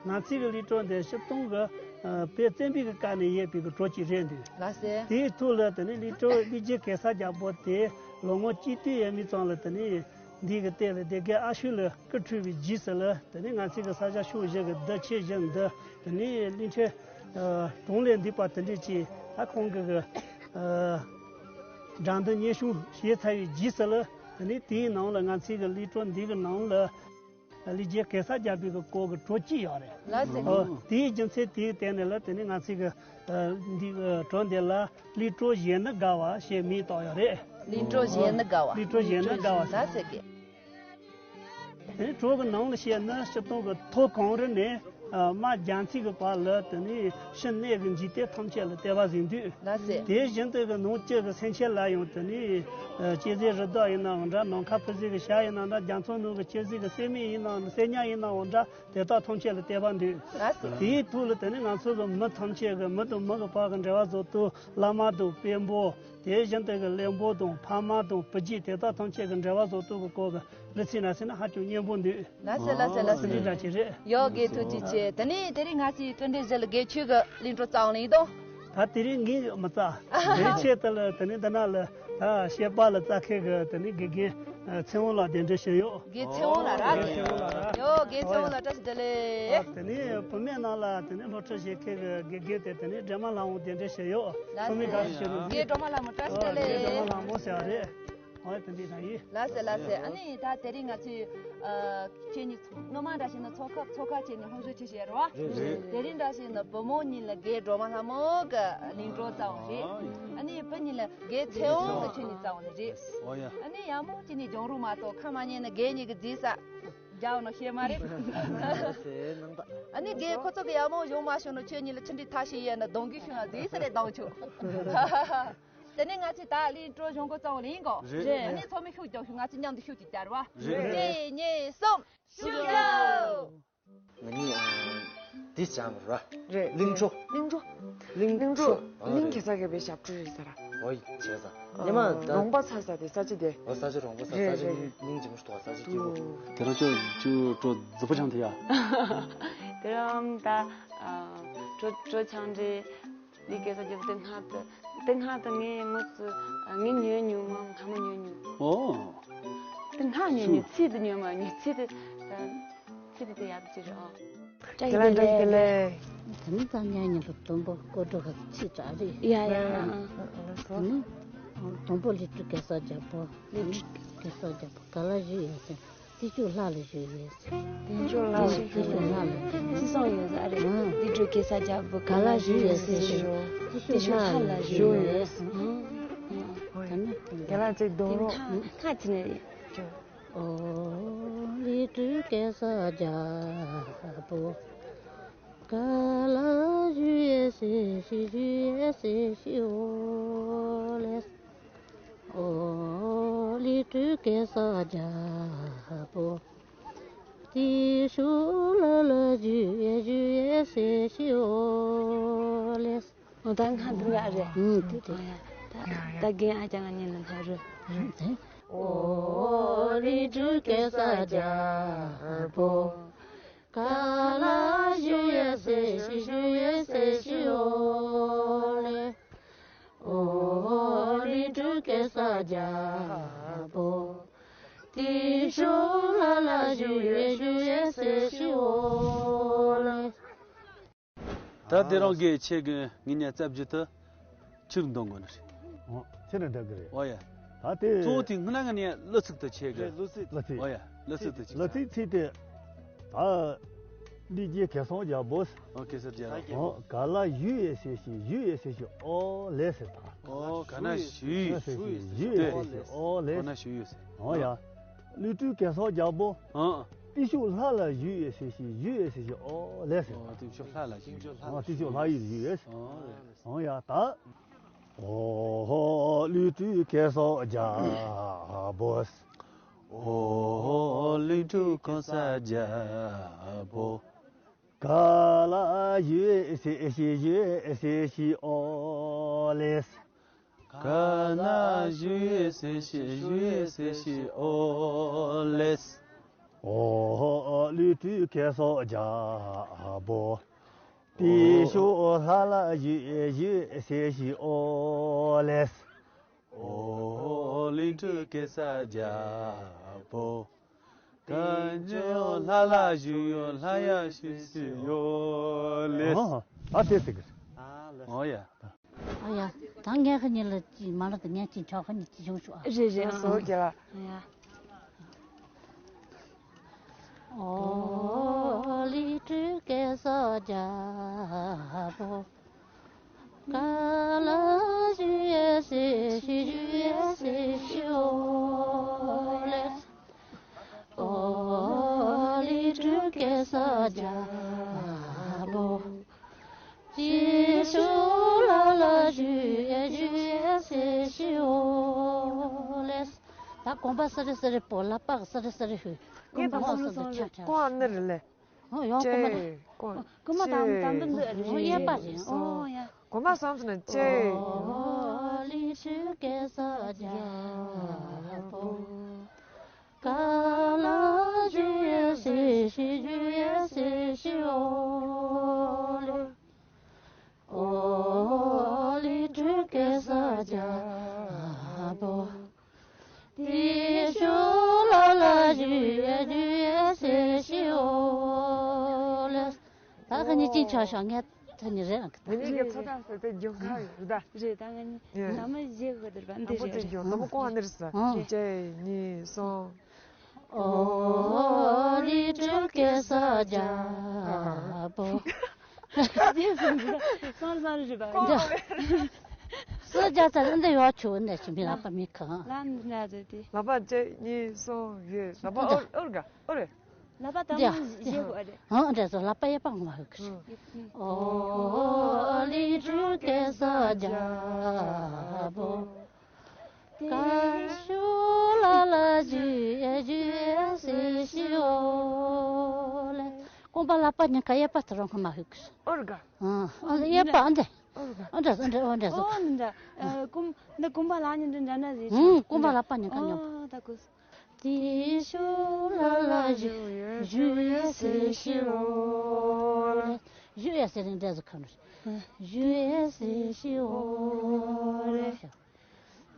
ང་ཚོའི་གི་གླིང་གྲོགས་འདི་སྤྱིར་བཏང་གི་ཨ་དཔེ་བཙན་པོའི་གི་བཀའ་ནས་ཡོད་པའི་གི་གྲོགས་ཅིག་རེད་འདུག་ལགས་སེ། དེའི་ཐོག་ལ་དེ་ནས་གླིང་གྲོགས་གླིང་རྗེ་གེ་སར་རྒྱལ་པོ་དེ་ལོ་ངོ་གཅིག་སྟོད་ཡས་མས་ཙམ་ལ་དེ་ནས། འདི་གི་སྟེང་ལ་སྡེ་དགེ་ཨ་ཤོད་ལ་སྐུ་འཁྲུངས་པའི་རྗེས་སུ་ལ། དེ་ནས་ང་ཚོའི་གི་ས་ཆ་ཕྱོགས་བཞི་གི་རྡུལ་ཆེན་བཞི་འདི། དེ་ནས་གླིང་ཕྲན་ཨ་གྲངས་ལས་འདས་པ་དེ་འདྲས་ཀྱིས་ད་ཁོང་གི་གི་ཨ་དགྲ་འདུལ་གཉེན་སྐྱོང་བྱས་ཚར་བའི་རྗེས་སུ་ལ། དེ་ནས་དེའི་ནང་ལ་ང་ཚོའི་གི་གླིང་གྲོགས་འདི་གི་ནང་ལ་གླིང་རྗེ་གེ་སར་རྒྱལ་པོའི་གི་སྐོར་གི་གྲོགས་གཅིག་ཡོད་རེད། ལགས་སེ། ཨོ། དེའི་རྒྱུ་མཚན་དེའི་སྟེང་ནས་ལ་དེ་ནས་ང་ཚོའི་གི་ཨ་འདི་ཨ་གྲོགས་འདི་ལ་གླིང་གྲོགས་གཞན་ནི་དགའ་བ་ཞེས་མིང་བཏགས་ཡོད་རེད། གླིང་གྲོགས་གཞན་ནི་དགའ་བ། གླིང་གྲོགས་གཞན་ནི་དགའ་བ། ལགས་སེ་གི། དེ་ནས་གྲོགས་ཀྱི་ནང་ལ་བཤད་ན་སྤྱིར་བཏང་གི་ཐོག་གངས་རི་ནས་ ཨ། རྨ་རྒྱ་མཚོའི་གི་བར་ལ་དེ་ནས་ཕྱི་སྣོད་ཀྱི་འཇིག་རྟེན་ཐམས་ཅད་ལ་བལྟས་པ་ཟིན་དུས། ལགས་སོ། དེ་བཞིན་དུ་གི་ནང་བཅུད་ཀྱི་སེམས་ཅན་ལ་ཡང་དེ་ནས་ཨ། སྐྱེ་ཟས་རི་དྭགས་ཡིན་ནའང་འདྲ། ནམ་མཁའ་འཕུར་ཟས་ཀྱི་བྱ་ཡིན་ནའང་འདྲ། རྒྱ་མཚོའི་ནང་གི་སྐྱེ་ཟས་ཀྱི་སྲན་མ་ཡིན་ནའང་སྲན་ཉ་ཡིན་ནའང་འདྲ། དེ་དག་ཐམས་ཅད་ལ་བལྟས་པ་འདུག། ལགས་སོ། དེའི་ཐོག་ལ་དེ་ནས་ང་ཚོ་གི་མི་ཐམས་ཅད་ཀྱི་མི་དང་མི་གི་བར་གྱི་འབྲེལ་བ་བཟོ་དུས། བླ་མ་དང་དཔོན་པོ། དེ་བཞིན་དུ་གི་བློན་པོ་དང་ཕ་མ་དང་བུ་རྒྱུད་དེ་དག་ཐམས་ཅད་ཀྱི་འབྲེལ་བ་བཟོ་དུས་ཀྱི་སྐོར་གྱི་ལེ་ཚན་ན་ཟེར་ན་ཧ་ཅང་སྙན་པོ་འདུག། ལགས་སོ། ལགས་སོ། ལགས་སོ། འདི་འདྲ་ཅིག་རེད། ཡོད། དགེ་ཐུགས་རྗེ་ཆེ། དེ་ནས་དེ་རིང་ང་ཚོའི་གྲུབ་འབྲས་གཞི་ལ་དགེ་ཆོས་ཀྱི་གླིང་གྲོང་རྩ་བ་ལ་ཡིན་དོ། ད་དེ་རིང་ངས་མི་རྩ། དེའི་ཆེད་དུ་ལ་དེ་ནས་འདི་ན་ལ་ད་བཤད་པ་ལ་རྩ་མཁན་གྱི་དེ་ནས་དགེ་རྒན་ཚེ་དབང་ལགས་གདན་འདྲེན་ཞུས་ཡོད། དགེ་ཚེ་དབང་ལགས་ར། དགེ་ཚེ་དབང་ལགས་ར། ཡོད། དགེ་ཚེ་དབང་ལགས་བཀྲ་ཤིས་བདེ་ལེགས། དེ་ནས་བུད་མེད་ནང་ལ་དེ་ནས་སློབ་ཁྲིད་བྱེད་མཁན་གྱི་དགེ་རྒན་དེ་དེ་ནས་སྒྲོལ་མ་ལྷ་དབང་གདན་འདྲེན་ཞུས་ཡོད། ཚང་མས་དགའ་བསུ་ཞུ་རོགས། དགེ་སྒྲོལ་མ་ལྷ་མོ་བཀྲ་ཤིས་བདེ་ལེགས། དགེ་སྒྲོལ་མ་ལྷ་མོ་ཟེར་བ་རེད། ཨོ་དེ་འདྲ་ཡིན། ལགས་སོ། ལགས་སོ། ཨ་ནི་ད་དེ་རིང་ང་ཚོས་ཨ། ཁྱེད་གཉིས་ཚོ་སྔོན་མ་འདྲ་བྱས་ན་ཚོགས་ཁག་ཚོགས་ཁག་བྱས་ནས་སློབ་སྦྱོང་བྱེད་བཞིན་ཡོད་རེད་བ། རེད་རེད། དེ་རིང་འདྲ་བྱས་ན་བུ་མོ་གཉིས་ལ་དགེ་སྒྲོལ་མ་ལྷ་མོ་གི་གླིང་གྲོང་རྩ་བ་རེད། ཨ་ནི་བུ་གཉིས་ལ་དགེ་ཚེ་དབང་གི་ཁྱེད་གཉིས་རྩ་བ་ནས་རེད། ཨོ་ཡ། ཨ་ནི་ཡག་མོ་བྱས་ནས་སྦྱོང་རོགས་མ་གཏོགས། ཁ་མ་ཉན་ན་རྒན་གཉིས་ཀྱིས་རྫིས་ས་རྒྱག་ནོ་ཤེས་མ་རེད། ཨ་ནི་རྒན་ཁོ་ཚོ་གི་ཡག་མོ་བྱུང་མ་བྱུང་ནོ་ཁྱོད་གཉིས་ལ་ཆུང་འདྲིས་ཐག་ཤེས་ཡས་ན་གདོང་གི་ཤུན་ལ་རྫིས་ས་རེད་གདོང་ཆུ། དེ་ནས་ང་ཚོས་ད་གླིང་གྲོང་སྦྱོང་གི་རྩ་བ་ལ་ཡིན་གོ། རེད། ཨ་ནི་ཚང་མས་ཤུགས་རྒྱོབ་ཤོག། ང་ཚོས་མཉམ་དུ་ཤུགས་ཅིག་རྒྱག་རོགས། རེད། གཅིག་གཉིས་གསུམ། ཤུགས་རྒྱོབ། ང་གཉིས་ཨ། འདི་བྱ་མི་ར། རེད། གླིང་གྲོང་། གླིང་གྲོང་། གླིང་གྲོང་། གླིང་གེ་སར་རྒྱལ་པོའི་ཞབས་བྲོ་རེད་ཟེར། ཨོ་ཡ། བྱས་ཙང་། ཉི་མ་ད་རོང་པ་ཚ་ས་དེ་ས་ཆ་དེ། ཨོ་ས་ཆ། རོང་པ་ཚ་ས། རེད། ས་ཆ། རེད། སྙིང་རྗེ་མོ་ཞིག་འདུག། ས་ཆ་སྐྱིད་པོ། དེ་རང་ཅོ་ཅོ་ཅོ་རྫི་པོ་ཆང་དེ་ཡ། དེ་རང་ད་ཨ། ཅོ་ཅོ་ཆང་དེ། འདི་གེ་སར་རྒྱལ་པོ་དེ་སྔ་དུ། དེ་སྔ་དུ་ངས་ངོ་ཚ་ངས་ཉོས་མྱོང་མ། སྔ་མོ་ཉོས་མྱོང་། ཨོ། དེ་སྔ་ཉོས་མྱོང་། ཚིག་དེ་ཉོས་མ་མྱོང་། ཚིག་དེ། ཚིག་དེ་དེ་ཡག་ཅིག་རེད། ཨོ། བཀྲ་ཤིས་བདེ་ལེགས། བཀྲ་ཤིས་བདེ་ལེགས། དེ་ནི་ད་ཉན་ཉན་པ་དུམ་བུ་སྐོར་བྲོ་ག་ཚིག་གྲགས་རེད། ཡ་ཡ། དེ་ནི་དང་པོ་གླིང་སྤྲུལ་གེ་སར་རྒྱལ་པོ། གླིང་སྤྲུལ་གེ་སར་རྒྱལ་པོ་ག་ལ་བཞུགས་ཡོད་ཟེར། བདེ་མཆོག་ལྷ་ལ་བཞུགས་ཡོད་ཟེར། བདེ་མཆོག་ལྷ་ལ་བཞུགས་ཡོད་ཟེར། ཅི་གསུངས་ཡོད་ཟེར་རེད། ཨང་། གླིང་སྤྲུལ་གེ་སར་རྒྱལ་པོ་ག་ལ་བཞུགས་ཡོད་ཟེར་ཞུ། བདེ་མཆོག་ལྷ་ལ་བཞུགས་ཡོད་ཟེར། ཨང་། ཨང་། ད་ནི་རྒན་ལགས་ཅིག་རྡུང་རོགས། ཁ་ཁ་ཕྱི་ནས་རེད། ཨོ། གླིང་སྤྲུལ་གེ་སར་རྒྱལ་པོ་ག་ལ་བཞུགས་ཡོད་ཟེར་ཞུ། བཞུགས་ཡོད་ཟེར་ཞུ། ཨོ་ལེ། ཨོ། གླིང་སྤྲུལ་གེ་སར་རྒྱལ་པོ། བདེ་མཆོག་ལྷ་ལ་བཞུགས་ཡོད། བཞུགས་ཡོད་ཟེར་ཞུ། ཨོ་ལེ། ཨོ་ད་སྔ་འདི་འདྲ་རེད། ཨུམ། དེ་དེ། ཨོ་ཡ། ད་ད་རྒན་ཨ་ཅག་ང་གཉིས་ལ་སྔ་རུ། ཨུམ། དེ། ཨོ་གླིང་སྤྲུལ་གེ་སར་རྒྱལ་པོ་ག་ལ་བཞུགས་ཡོད་ཟེར་ཞུ། བཞུགས་ཡོད་ཟེར་ཞུ། ཨོ་ལེ། ཨོ་གླིང་སྤྲུལ་གེ་སར་རྒྱལ་པོ། བདེ་མཆོག་ལྷ་ལ་བཞུགས་ཡོད། བཞུགས་ཡོད་ཟེར་ཞུ། ཨོ་ལེ། ད་དེ་རང་གི་ཆེད་ཀྱི་ངེད་གཉིས་རྩ་བརྒྱུད་དུ་ཕྱིར་འདོན་དགོས་ནི་རེད། ཨོ། ཕྱིར་འདོན་གི་རེད། ཨོ་ཡ། ད་དེ་གཙོ་བོ་དེ་སྔོན་ལ་ངེད་གཉིས་གླུ་ཚིག་ཏུ་ཆེད་ཀྱི། གླུ་ཚིག། གླུ་ཚིག། ཨོ་ཡ། གླུ་ཚིག་ཏུ་ཆེད། གླུ་ཚིག་ཚིག་དེ། ད་གླིང་རྗེ་གེ་སར་རྒྱལ་པོ། ཨོ་གེ་སར་རྒྱལ་པོ། ཨོ་ག་ལ་བཞུགས་ཡོད་ཟེར་ཞུ། བཞུགས་ཡོད་ཟེར་ཞུ། ཨོ་ལེ་ཟེར་ད། ཨོ་ག་ན་བཞུགས་ཡོད་ཟེར་ཞུ། བཞུགས་ཡོད་ཟེར་ཞུ། ཨོ་ལེ། ག་ན་བཞུགས་ཡོད་ཟེར། ཨོ་ཡ། གླིང་སྤྲུལ་གེ་སར་རྒྱལ་པོ། ཨ། བདེ་མཆོག་ལྷ་ལ་བཞུགས་ཡོད་ཟེར་ཞུ། བཞུགས་ཡོད་ཟེར་ཞུ། ཨོ་ལེ་ཟེར། ཨོ་བདེ་མཆོག་ལྷ་ལ་བཞུགས་ཡོད། ཨོ་བདེ་མཆོག་ལྷ་ཡུལ་བཞུགས་ཡོད། ཨོ་ལེ། ཨོ་ཡ་ད། ཨོ་གླིང་སྤྲུལ་གེ་སར་རྒྱལ་པོ། ཨོ་གླིང་སྤྲུལ་གེ་སར་རྒྱལ་པོ། ག་ལ་བཞུགས་ཡོད་ཟེར་ཞུ། བཞུགས་ཡོད་ཟེར་ཞུ། ཨོ་ལེ། ག་ན་བཞུགས་ཡོད་ཟེར་ཞུ། བཞུགས་ཡོད་ཟེར་ཞུ། ཨོ་ལེ། ཨོ་གླིང་སྤྲུལ་གེ་སར་རྒྱལ་པོ། བདེ་མཆོག་ལྷ་ལ་བཞུགས་ཡོད་ཟེར་ཞུ། ཨོ་ལེ། ཨོ་གླིང་སྤྲུལ་གེ་སར་རྒྱལ་པོ། བདེ་མཆོག་ལྷ་ལ་བཞུགས་ཡོད། ལྷ་ཡ་བཞུགས་ཡོད་ལེ། ཨོ། ཨ་དེ་ཟེར་གི། ཨོ་ཡ། ཨོ་ཡ། ད་ངས་ཁ་ཉིན་ལ་ཅི་མ་ལ་དང་ངས་ཅི་ཆོག་ཁ་ཉིན་ཅི་བྱུང་ཤོག་ཨ། རེད་རེད། བཟོ་རྒྱ་ལ། ཡ། ཨོ་གླིང་སྤྲུལ་གེ་སར་རྒྱལ་པོ། ག་ལ་བཞུགས་ཡོད་ཟེར་ཞུ། བཞུགས་ཡོད་ཟེར་ཞུ། ཨོ་ལེ། ཨོ་གླིང་སྤྲུལ་གེ་སར་རྒྱལ་ ལེས། ད་གོམ་པ་སི་རི་སི་རི་པོ། ལག་པ་སི་རི་སི་རི་ཧུ། ངས་ད་གོམ་པ་སི་རི་སི་རི་ཁྱབ་ཁྱབ། ཀོ་ཨ་ནི་རེད་ལེ། ཨོ་ཡང་གོམ་པ་ལ། ཅེ་ཀོ་ཀོམ་པ་དང་དང་དུ་འདི་རེད། ཨོ་གཡས་པ་རེད། ཨོ་ཡ། གོམ་པ་སོང་ཙང་ཅེ། ཨོ་ལི་ཁྲུ་གེ་སར་རྒྱལ་པོ། ག་ལ་བཞུགས་ཡོད་ཟེར་ཞུ། བཞུགས་ཡོད་ཟེར་ཞུ། ཨོ་ལེ། ཨོ་ལི་ཁྲུ་གེ་སར་རྒྱལ་པོ། དེ་ཤོ་ལ་ལ་བཞུགས་ཡོད་ཟེར་ཞུ། ཨོ་ལེ། ད་ག་ནི་ཅིང་ཆ་ཤོག་ངས་ཐ་ནི་རེད་ཨང་། ད་ནི་གི་ཚོ་ད་ཟེར་ཏེ་རྒྱུ་ཁ་ཡོད་ད། རེད་ད་ང་ནི་ཡེ། ད་མ་བཞེས་གོ་དེར་བ་འདི་དང་པོ་དེ་རེད། རྒྱུ་དང་པོ་ཀོ་ཨ་ནི་རེད་ཟེར། ཨང་། གཅིག་གཉིས་གསུམ། ཨོ་ལི་ཁྲུ་གེ་སར་རྒྱལ་པོ། སང་སང་རེད་པ། འདི་སུ་རྒྱ་ཚ་འདི་ཡོད་ཆུ་ནས་ཆུ་མི་ལག་པ་མི་ཁང་། ལ་འདི་ན་ཟེར་ཏེ། ལག་པ་གཅིག་གཉིས་གསུམ་བཞི། ལག་པ་འདི་ཨོར་ཨོར་ག་ཨོར་རེད། ལག་པ་དང་འདི་མ་བཞེས་གོ་རེད། ཨང་འདྲ་ཚོ་ལག་པ་གཡས་པ་ངོ་ཧུ་ཁུ། ཨོ་ལི་ཁྲུ་གེ་སར་རྒྱལ་པོ། ག་ཤུ་ལ་ལ་བཞུགས་ཡོད་ཟེར་ཞུ། ཨོ་ལེ། གོམ་པ་ལག་པ་གཉིས་ཀ་གཡས་པ་དེ་རང་ཁ་མ་ཧུ་ཁུ། ཨོར་ག་ཨང་ཨང་གཡས་པ་ཨང་འདྲ། ཨོར་ག་ཨང་འདྲ་ཨང་འདྲ་ཨང་འདྲ་ཨོ་ཟོ། ཨོ་འདྲ། ཨ་གོམ་འདི་གོམ་པ་ལག་གཉིས་འདི་འདྲ་འདྲ་ཟེར། ཨང་གོམ་པ་ལག་པ་གཉིས་ཀ་མཉམ། ཨོ་ད་གོ། དེ་ཤུ་ལ་ལ་བཞུགས་ཡོད་བཞུགས་ཡོད་ཟེར་ཞུ། ཨོ་ལེ། བཞུགས་ཡོད་ཟེར་རིང་འདྲ་ཟེར་ཁ་ནོ། བཞུགས་ཡོད་ཟེར་ཞུ། ཨོ་ལེ།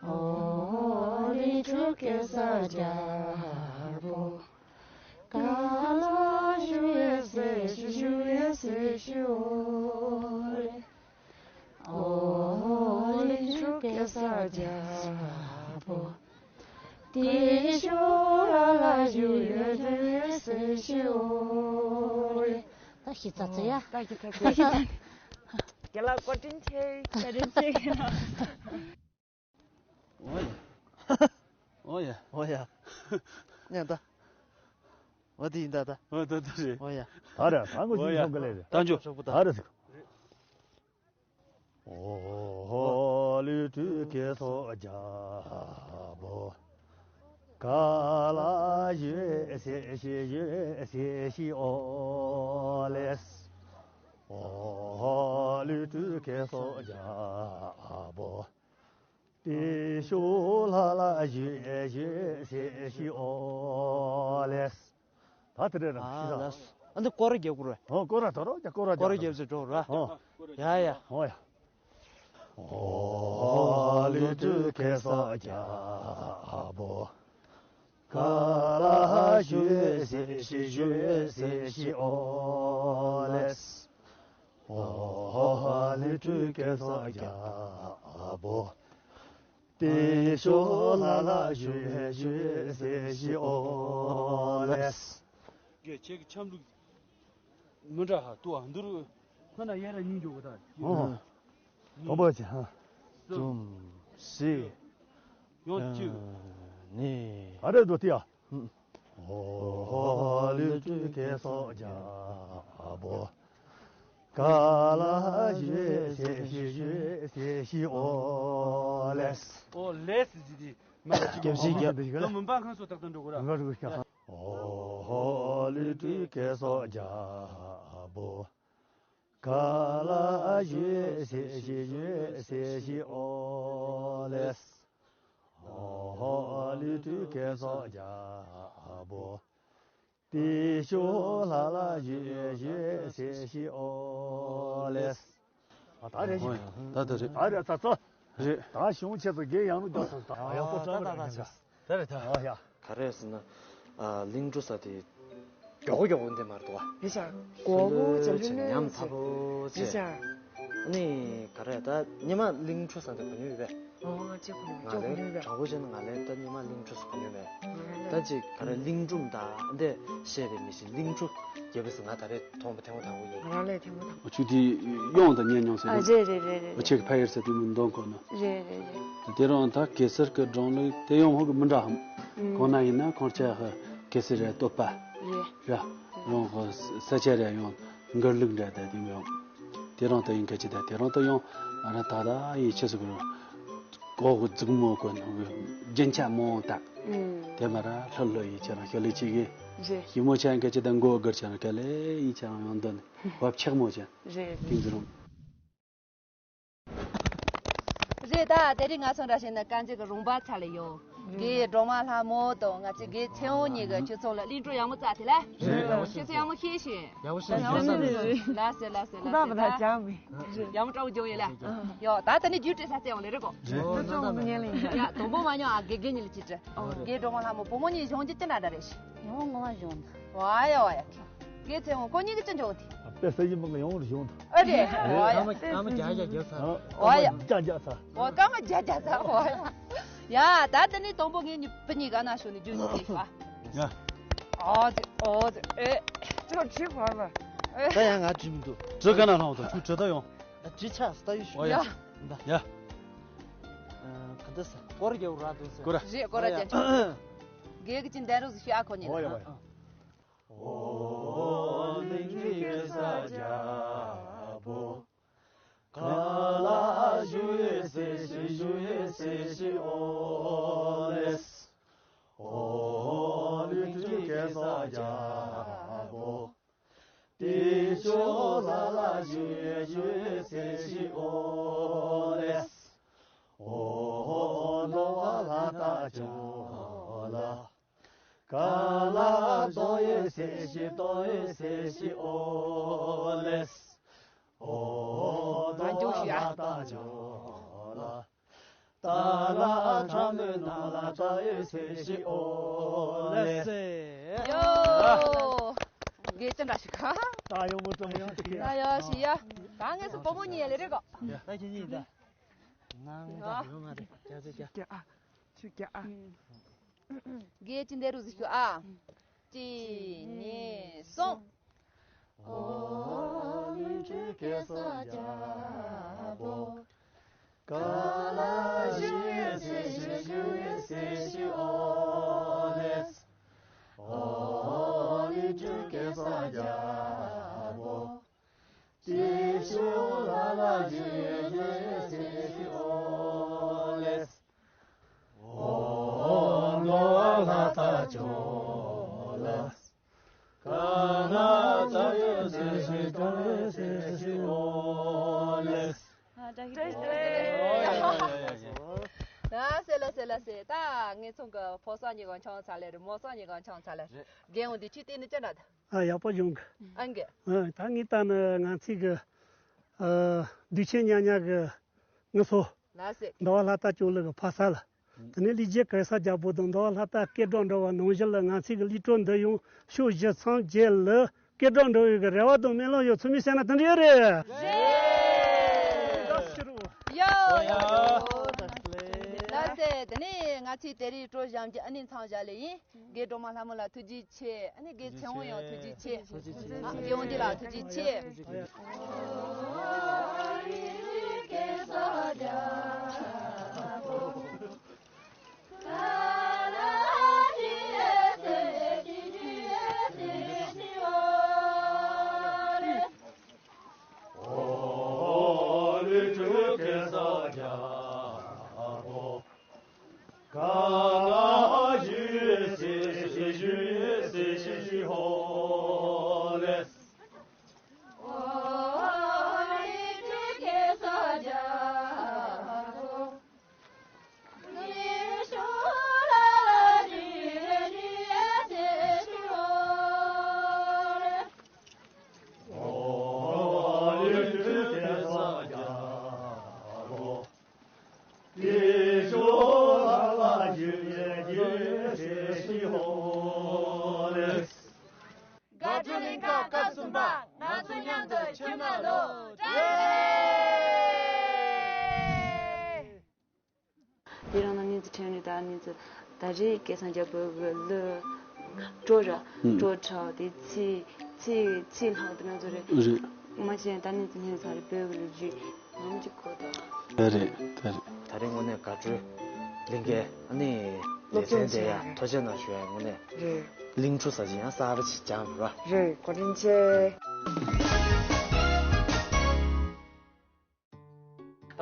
ཨོ་ལི་ཁྲུ་གེ་སར་རྒྱལ་པོ། ག་ལ་བཞུགས་ཡོད་ཟེར་ཞུ། བཞུགས་ཡོད་ཟེར་ཞུ། ཨོ་ལེ། ཨོ་ལི་ཁྲུ་གེ་སར་རྒྱལ་པོ། དེ་ཤུ་ལ་ལ་བཞུགས་ཡོད་ཟེར་ཞུ། ཨོ་ལེ། ད་ཤི་ཚ་ཚ་ཡ། ད་ཤི་ཚ་ཚ། ད་ཤི་ཚ་ཚ། རྒན་ལགས་བཀའ་དྲིན་ཆེ། བཀའ་དྲིན་ཆེ། ཨོ་ཡ། ཨོ་ཡ། ཨོ་ཡ། ཉན་ད། ཨོ་དེ་ཡིན་ད་ད། ཨོ་ད་ད་རེད། ཨོ་ཡ། ད་རེད་ད་ངོ་ཨོ་ཡ། ཤིང་ཁོང་གི་ལས་རེད། ད་འཇོ། ད་རེད་ཟིག་ཨོ་ཧོ་ལི་ཁྲུ་གེ་སར་རྒྱལ་པོ། ག་ལ་བཞུགས་ཟེར་ཞུ་བཞུགས་ཟེར་ཞུ། ཨོ་ལེ། ཨོ་ཧོ་ལི་ཁྲུ་གེ་སར་རྒྱལ་པོ། དེ་ཤུ་ལ་ལ་བཞུགས་བཞུགས་ཟེར་ཞུ། ཨོ་ལེ། ད་དེ་རེད་རང་ཤི་ས། ཨ་ལ་སོ། ཨ་འདི་སྐོར་ར་རྒྱབ་དགོས་རེད། ཨོ་སྐོར་ར་དོ་རོ་རྒྱབ་སྐོར་ར་རྒྱབ། སྐོར་ར་རྒྱབ་ཟེར་འགྲོ་ར། ཨོ། ཡ་ཡ། ཨོ་ཡ། ཨོ་ཧོ་ལི་ཁྲུ་གེ་སར་རྒྱལ་པོ། ག་ལ་བཞུགས་ཟེར་ཞུ་བཞུགས་ཟེར་ཞུ། ཨོ་ལེ། ཨོ་ཧོ་ལི་ཁྲུ་གེ་སར་རྒྱལ་པོ། དེ་ཤུ་ལ་ལ་བཞུགས་བཞུགས་ཟེར་ཞུ། ཨོ་ལེ། གལ་ཆེ་གི་འཆམ་ལུགས་མི་འདྲ་ཧ་ཏུ་ཨ་འདུར་ཁོ་ན་ཡ་ར་སྙིང་འཇོག་གི་ད། ཨོ། གཉིས། དོ་པོ་ཆེ་ཧ། གསུམ། གསུམ། བཞི། ཡང་གཅིག་ནི། ཨ་རེ་དོ་ཏི་ཨ། ཨོ་ཧོ་ལི་ཁྲུ་གེ་སར་རྒྱལ་པོ། ག་ལ་བཞུགས་ཟེར་ཞུ་བཞུགས་ཟེར་ཞུ། ཨོ་ལེ། ཨོ་ལེ་ཟེར་ཞུ་དེ་མ་གཅིག་སྐྱབས་སེ་རྒྱལ། ད་མུན་པ་ཁང་སོ་ཏག་ཏག་འགྲོ་གོ་ར། ང་རུ་ཤ། ཨོ་ཧོ་ལི་ཁྲུ་གེ་སར་རྒྱལ་པོ། ག་ལ་བཞུགས་ཟེར་ཞུ་བཞུགས་ཟེར་ཞུ། ཨོ་ལེ། ཨོ་ཧོ་ལི་ཁྲུ་གེ་སར་རྒྱལ་པོ། དེ་ཤུ་ལ་ལ་བཞུགས་བཞུགས་ཟེར་ཞུ། ཨོ་ལེ། ཨ་ད་རེད། ད་ད་རེད། ད་རེད་ད་ད། རེད། ད་གཞུང་ཆེ་ཚོ་རྒན་ཡང་རུ་རྒྱག་སོང་། ད་ཡག་པོ་ད་ད་ད་ད་ད། ད་རེད་ད། ཨ་ཡ། ག་རེ་ཟེར་ན། ཨ་གླིང་བྲོ་ཟེར་དེ་མགྱོགས་པོ་མགྱོགས་པོ་འདི་མར་འདུག་བ། ཡེ་ཤ། གོ་བོ་ཆུ་ལུ་ཆུ་ལུ་ཉམས་ཚ་པོ་ཡེ་ཆེ། ཤ། ཨ་ནི་ག་རེ་ད་ཉི་མ་གླིང་བྲོ་ཟེར་དེ་གོ་མྱོང་ཡོད་པས། ཨོ་ང་ཅི་གོ་མྱོང་ང་ཅི་གོ་ལེ་མྱོང་པས། དྲང་པོ་བྱས་ན་ང་ལེ་ད་ཉི་མ་གླིང་བྲོ་ཟེར་གོ་མྱོང་པས། ད་ཅིག་ག་རེ་གླིང་སྒྲུང་ད་འདི་བཤད་པའི་མི་ཞིག་གླིང་བྲོ་རྒྱབ་པས་ང་ད་རེ་མཐོང་པ་ཐེངས་མ་དང་པོ་ཡིན། ང་རང་ལས་ཐེངས་མ་དང་པོ། ཨ་ཆུ་དེ་གཡང་དང་ཉེ་མྱོང་ཟེར་ཨ་ན། རེད་རེད་རེད་རེད། ཨ་ཆེ་གི་ཕ་ཡུལ་ཟེར་དེ་མི་འདོན་གོ་ན། རེད་རེད་རེད། དེ་རང་ད་གེ་སར་གི་སྒྲུང་ལུགས་དེ་ཡང་ཧོ་གི་མི་འདྲ་ཧམ། ཨུམ། གང་ན་ཡིན་ན་ཁོང་ཅག་གི་གེ་སར་རེད་བསྟོད་པ། རེད། ར། ཡང་ཧོ་ས་ཆ་རེད་ཡང་མགུར་གླུ་འདྲ་ད་དེ་ཡང་། དེ་རང་ད་ཡིན་ག་ཅི་ད་དེ་རང་ད་ཡང་ང་རང་ད་ད་ཡིན་ཆེ་ཟེར་གི་རང་། ཀོ་གི་ཙུག་མོ་ཀོ་ནོ་གི་རྒྱན་ཆ་མོ་ཏ། ཨུམ། དེ་མ་ར་ལྷོད་ལྷོད་ཡིན་ཆ་རང་ཤོ་ལེ་ཅི་གི། རེད། ཞི་མོ་ཆ་ག་ཅི་དང་མགོ་གར་ཆ་རང་ག་ལེ་ཡིན་ཆ་རང་ཡོང་དོན་བབ་ཆག་མོ་ཅན། རེད། ཏིང་ཛི་རུང་། རེད་ད། དེ་རིང་ང་ཚོ་འདྲ་བྱས་ན་དཀར་མཛེས་ཀྱི་རོང་པ་ཚ་ལ་ཡོང་། རྒན་སྒྲོལ་མ་ལྷ་མོ་དང་ང་ཚོའི་རྒན་ཚེ་དབང་གཉིས་ཀྱི་སྤྱི་ཚོགས་ལ་གླིང་སྒྲུང་ཡག་མོ་བཙལ་ཐལ་ལ། རེད། ཁྱེད་ཚོ་ཡག་མོ་ཤེས་ཤིང་། ཡག་པོ་ཤེས་ཤིང་། ལགས་སེ་ལགས་སེ་ལགས་སེ་ད། ཡག་མོ་འདྲ་བོ་བྱུང་ཡོད་ལ། ཡོ་ད་དེ་ནས་རྒྱུ་འབྲས་ས་བཙལ་ཡོང་ལེ་རེད་གོ། རེད། ཁྱེད་ཚོ་ངོ་ཉན་ལེ་ཡིན། ཡ་དང་པོ་མ་ཉོ་ཨ་དགེ་རྒན་གཉིས་ལ་ཅི་དྲི། རྒན་སྒྲོལ་མ་ལྷ་མོ་བུ་མོ་གཉིས་གཞོན་རྒྱུ་ཅི་འདྲ་འདྲ་རེད་ཤི། ཡང་ངོ་མ་གཞོན་ད། ཝ་ཡ་ཝ་ཡ། རྒན་ཚེ་དབང་ཁོ་གཉིས་ཀྱི་ཅི་འཇོག་དེ། དཔེ་ས་ཡིན་མོ་ཡོང་རེ་བྱུང་། ཨ་རེད། ཨ་མ་ཨ་མ་རྒྱ་རྒྱ་རྒྱ་ཚ། ཨ་ཨ་ཡ། རྒྱ་རྒྱ་ཚ། ཨོ་སྐར་མ་རྒྱ་རྒྱ་ཚ་ཨོ་ཡ། ཡ་ད་དེ་ནི་དང་པོ་ངེད་གཉིས་བུ་གཉིས་ག་ན་ཤོ་ནི་རྒྱུ་ནི་དེ་ཨ། ཡ། ཨོ་ཙི་ཨོ་ཙི་ཨེ། ཅོ་ཁྲི་བར་བ། ད་ཡང་ང་བྲིས་མི་འདུག་བྲིས་ག་ན་ལྷང་དང་ཁྱོད་བྲིས་ད་ཡོང་། ད་བྲིས་ཆ་ས་ད་ཡོད་ཤོ། ཡ། ཡ། ཡ། ག་འདི་ས་སྐོར་རྒྱག་ར་འདུག་ས། སྐོར་ར། རེད་སྐོར་ར་རྒྱག་ཆོག་རྒན་གྱི་ཅི་འདྲ་རུ་ཞུ་ཨ་ཁོ་གཉིས་ལ། ཨོ་ཡ་ཨོ་ཡ། ཨོ་ལིང་ཁྲི་ཀེ་ས་རྒྱལ་པོ། ག་ལ་ཞུ་ཡེ་སེ་ཤི་ཞུ་ཡེ་སེ་ཤི་ཨོ་ལེས། ཨོ་ལིང་ཁྲི་ཀེ་ས་རྒྱལ་པོ། ཏེ་ཤོ་ལ་ལ་ཞུ་ཡེ་ཞུ་ཡེ་སེ་ཤི་ཨོ་ལེས། ཨོ་ལོ་བ་ལ་ཏ་ཅོ་ལ། ག་ལ་ཏོ་ཡེ་སེ་ཤི་ཏོ་ཡེ་སེ་ཤི་ཨོ་ལེས། ཨོ་ལོ་བ་ལ་ཏ་ཅོ་ལ། ཏ་ལ་ཁྲ་མོའི་ནང་ལ་ཏ་ཡེ་སེ་ཤི་ཨོ་ལེས། ཡོ། དགེ་ཅན་འདྲ་ཞིག་ག་ད་ཡོང་མོ་ཙམ་ཡོང་ཞིག་ད་ཡོ་ཞིག་ཡ། ད་ངས་སུ་བུ་མོ་གཉིས་ཡ་ལེ་རེད་གོ། ད་ཁྱེད་གཉིས་ད། ང་ང་ད་ཡོང་ང་རེད་རྒྱ་ཚོད་རྒྱ། རྒྱ་ཨ། ཆུ་རྒྱ་ཨ། དགེ་ཅི་འདྲ་རུ་ཟིག་ཤོ་ཨ། གཅིག་གཉིས་གསུམ། ཨོ་ལིང་ཁྲི་ཀེ་ས་རྒྱལ་པོ། ག་ལ་ཞུ་ཡེ་སེ་ཤི་ཞུ་ཡེ་སེ་ཤི་ཨོ་ལེས། ཨོ་ལིང་ཁྲི་ཀེ་ས་རྒྱལ་པོ། ཏེ་ཤོ་ལ་ལ་ཞུ་ཡེ་ཞུ་ཡེ་སེ་ཤི་ཨོ་ལེས། ཨོ་ལོ་ལ་ཏ་ཅོ་ལ། ག་ན་ཏ་ཡེ་སེ་ཤི་ཏོ་ཡེ་སེ་ཤི་ཨོ་ལེས། ལ་སེ་ལ་སེ་ལ་སེ། ད་ངེད་ཚང་གི་ཕོ་སང་གཉིས་གང་ཆང་ཚ་ལེ་རེད། མོ་སང་གཉིས་གང་ཆང་ཚ་ལེ་རེད། རྒན་འོང་དེ་ཁྱི་བལྟས་ནི་ཅི་འདྲ་ད། ཨ་ཡག་པོ་བྱུང་གི། ཨང་གི། ཨ་ད་ངས་ལྟ་ན་ང་ཚིག་གི། ཨ་དུས་ཆེན་ཉག་ཉག་གི་ངུ་སོ། ལ་སེ། འདུལ་བ་ལྷ་རྟ་ཅོ་ལི་གི་ཕ་ས་ལ། དེ་ནས་ལི་རྒྱལ་གེ་སར་རྒྱལ་པོ་དང་འདུལ་བ་ལྷ་རྟ་སྐད་གྲགས་འདྲ་བ་ནང་བཞིན་ལ་ང་ཚིག་གི་ལི་ཀྲོ་འདི་ཡང་ཕྱོགས་བཞི་མཚམས་བརྒྱད་ལ་སྐད་གྲགས་འདྲ་བའི་གི་རེ་བ་དང་སྨོན་ལམ་ཡོད། ཚུལ་མིན་བཤད་ན་དེ་འདྲ་ཡོད་རེད། རེད། ཡོ། ཡོ། ལ་སེ། དེ་ནས་ང་ཚིག་དེ་རིང་ཀྲོ་བཞམ་གྱི་ཨ་ནི་མཚམས་བཞག་ལེ་ཡིན། རྒན་སྒྲོལ་མ་ལྷ་མོ་ལ་ཐུགས་རྗེ་ཆེ། ཨ་ནི་རྒན་ཚེ་དབང་ཡང་ཐུགས་རྗེ་ཆེ། ཨ་རྒན་དབང་འདུས་ལ་ཐུགས་རྗེ་ཆེ། དགའ་སྤྲོའི་གླིང་ག་སྐབས་གསུམ་པ། ང་ཚོ་མཉམ་དུ་ཁྱིམ་ནང་ལོག་ཏེ། དེ་རིང་ནང་ནས་ཚུར་ཐོན་ནས་ད་ནས་ཚུར་ད་རེས་སྐལ་བཟང་རྒྱལ་པོ་གི་གླུ་སྒྲོ་ར་ཨུ། སྒྲོ་ཁྲ་དེ་ཚིག་ཚིག་ཚིག་ལྷག་དེ་ནང་ཚོ་རེད། རེད། མ་བྱས་ད་ནས་ཚུར་ཉན་ཚར་རེད། བོད་ཀྱི་ལོ་རྒྱུས་ནམ་གྱི་གོ་ད། ད་རེད་ད་རེད། ད་རེས་དངོས་གནས་དགའ་སྤྲོའི་གླིང་གའི་ཨ་ནི་ལེ་ཚན་དེ་ཡ་ཐུགས་རྗེ་གནང་ཞུ་ཡ་དངོས་གནས་རེད། གླིང་ཕྲུག་ས་ཆ་ཡང་གསར་པ་ཞིག་སྦྱངས་རེད་པ། རེད། བཀའ་དྲིན་ཆེ། ད་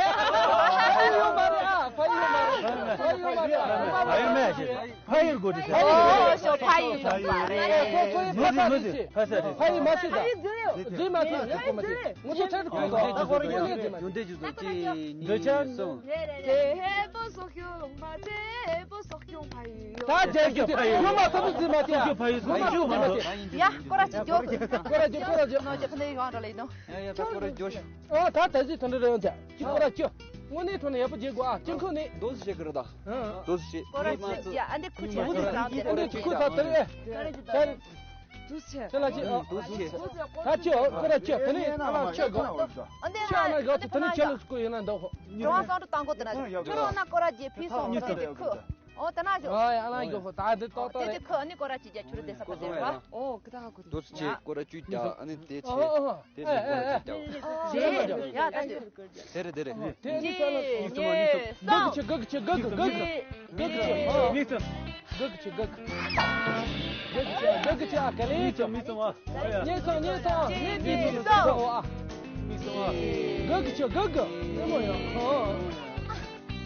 ཕ་ཡུལ་ཡོད་མ་རེད་ཨ། ཕ་ཡུལ་ཡོད་མ་རེད། ཕ་ཡུལ་ཡོད་མ་རེད། ཕ་ཡུལ་མེད་ཅེས། ཕ་ཡུལ་དགོས་ཏེ། ཨོ་ཤོ་ཕ་ཡུལ་ཡོད་མ་རེད། ཨེ་ཁོ་ཁོའི་ཕ་ས་རེད་ཅེས། ཕ་ས་རེད། ཕ་ཡུལ་མ་ཤེས་ད། རྫུན་མ་ཐོན་ཟེར་གོ་མ་ཤེས། ངོ་ཚོ་ཁྲལ་གོ་ད། ཡོན་ཏན་ཅི་བཟོ། ཡོན་ཏན་ཅི་བཟོ། གཅིག་གཉིས་གསུམ། ད་རྒྱལ་རྒྱུ་དེ་ཡོད་མ་ཐོབ་རྫུན་མ་ཐོན། ཡོད་མ་ཐོབ་རྫུན་མ་ཐོན། ཡ་སྐོར་ར་ཅིག་འཇོག་སྐོར་ར་འཇོག་སྐོར་ར་འཇོག་ནོ་ཅི་ཕ་ནས་ཡོང་ར་ལེ་ནོ། ཡ་ཡ་ད་སྐོར་ར་འཇོག་ཨོ་ད་ད་ཅི་ཐོན་རེ་ཡོང་ཅ་ཅི་སྐོར་ར་ཅི། དངོས་གནས་ཐོན་ན་ཡག་པོ་བྱེད་དགོས་ཨ། ཅི་ཁོ་ནས། དོ་སི་བྱེད་ཀྱི་རེད་ད། དོ་སི་བྱེད། སྐོར་ར་ཅི་ཡ་ཨ་འདི་ཁུ་ཆ་ཁུ་ཆ་ཁུ་ཆ་ཁུ་ཆ་དེ་རེད། དུ་ཆེ། ཁྱེད་ལ་ཅི་ཨ། དོ་སི་བྱེད། ད་ཅི་ཨོ་སྐོར་ར་ཅི་དེ་ནས་ཨ་ལ་ཆོས་གོ། ཨ་འདི་ཆོས་ཨ་ན་གོ་དེ་ནས་ཆོས་ལ་སྐོར་ཡོད་ན་འདོག་ཁོ། ཁྱོད་རང་སང་དུ་བཏང་གོ་དེ་ན་ཁྱོད་རང་ན་སྐོར་ར་ཅི་ཕི་སོང་དེ་ཁུ། ཨོ་ད་ན་ཞོ། ཨ་ཡ་ཨ་ན་གོ་ཁོ་ད་འདི་ཏོ་ཏོ་དེ་རེད། དེ་ཁུ་ཨ་ནི་སྐོར་ར་ཅི་རྒྱ་ཁྱོད་ར་དེ་ས་པ་དེ་ར། ཨོ་ཀི་ད་ཧ་གོ་དེ། དོ་སི་བྱེད་སྐོར་ར་ཅུ་རྒྱ་ཨ་ནི་དེ་ཆེ། ཨོ་ཨོ། དེ་ཨེ་ཨེ་ཨེ། ཡ་ད་ཅི། དེ་རེད་དེ་རེད། དེ་ནི་ས་ལ། གཉིས་གསུམ་གཉིས་གསུམ། ག་གི་ཆེ་ག་གི་ཆེ་ག་གི་ག་གི། ག་གི་ཆེ་ཨ། གཉིས་གསུམ། ག་གི་ཆེ་ག་གི། ག་གི་ཆེ་ག་གི་ཆེ་ཨ་ག་ལེ་ཆེ། གཉིས་གསུམ་མི་གསུམ་ཨ། གཉིས་གསུམ་གཉིས་གསུམ་ཨ། གཉིས་གཉིས་གསུམ་ཨ། གཉིས་གསུམ་ཨ། ག་གི་ཆེ་ག་གི། གཉིས་གསུམ་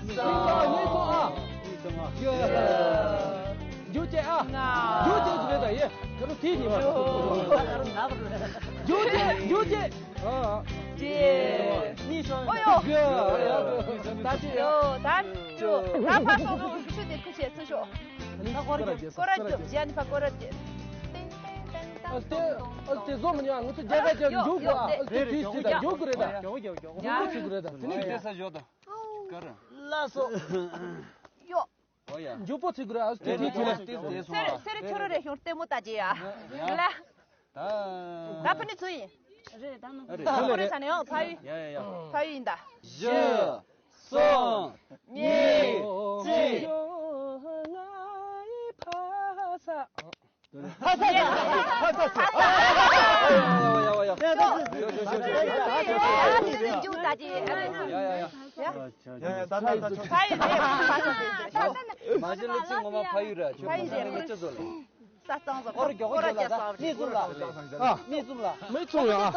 ཨ། གཉིས་གསུམ་ཨ། གཉིས་གསུམ་ཨ། རྒྱུ་ཆེ་ཨ། རྒྱུ་ཆེ་རེད་ད་ཡེ། ག་རུ་ཐིག་ནི་མ། རྒྱུ་ཆེ་རྒྱུ་ཆེ། ཨ། ཅེ། གཉིས་སོང་། ཨོ་ཡོ། ད་ཅི་ཡོ། ད་ཅོ། ད་ཕ་སོང་སོང་ཆུ་དེ་ཁུ་ཆེ་ཚུ་ཤོ། ད་སྐོར་རྒྱབ། སྐོར་རྒྱབ། ཡ་ནི་ཕ་སྐོར་རྒྱབ། ཏིང་ཏིང་ཏིང་ཏང་ཏོང་ཏོང་། ཨ་དེ་བཟོ་མི་ཉན། ང་ཚོ་རྒྱ་གར་རྒྱབ་མགྱོགས་དགོས། ཨ་དེ་དུས་ཚོད་དང་མགྱོགས་དགོས་རེད་ད། མགྱོགས་དགོས་མགྱོགས་དགོས། མགྱོགས་པོ་བྱེད་དགོས་རེད་ད། དེ་ནི་དེ་ས་ཞོ་ད། ཀར། ལ་སོ། ཡོ། མགྱོགས་པོ་བྱེད་དགོས་རེད། ཨ་དེ་དུས་ཚོད་ལ། སེར་སེར་ཁྱོད་རེ་ཤོར་ལྟད་མོ་ལྟ་རྒྱུ་ཡ། ཡ། ལ། ད། ད་ཕ་ནི་ཚུ་ཡིན། རེད་ད་ནོ། ཨ་རེད། ཁོ་རེ་ཆ་ནས་ཡང་ཕ་ཡུལ། ཡ་ཡ་ཡ། ཕ་ཡུལ་ཡིན་ད། བཞི། གསུམ། གཉིས། གཅིག། ཕ་ས། ཕ་ས། ཕ་ས། ཡ་ཡ་ཡ་ཡ། ཡ་ཡ་ཡ། ཕ་ཡུལ་རེད། ཕ་ས་དེ་དེ་ཤོག་མ་གཞི་ལ་ཅི་ངོ་མ་ཕ་ཡུལ་རེད། ཕ་ཡུལ་རེད། ཅི་བཟོ་ལ། ས་གཙང་བཟོ། སྐོར་རྒྱག་སྐོར་རྒྱག་ས། མི་གསུམ་ལ། ཨ། མི་གསུམ་ལ། མི་གསུམ་ཡོད་ཨ།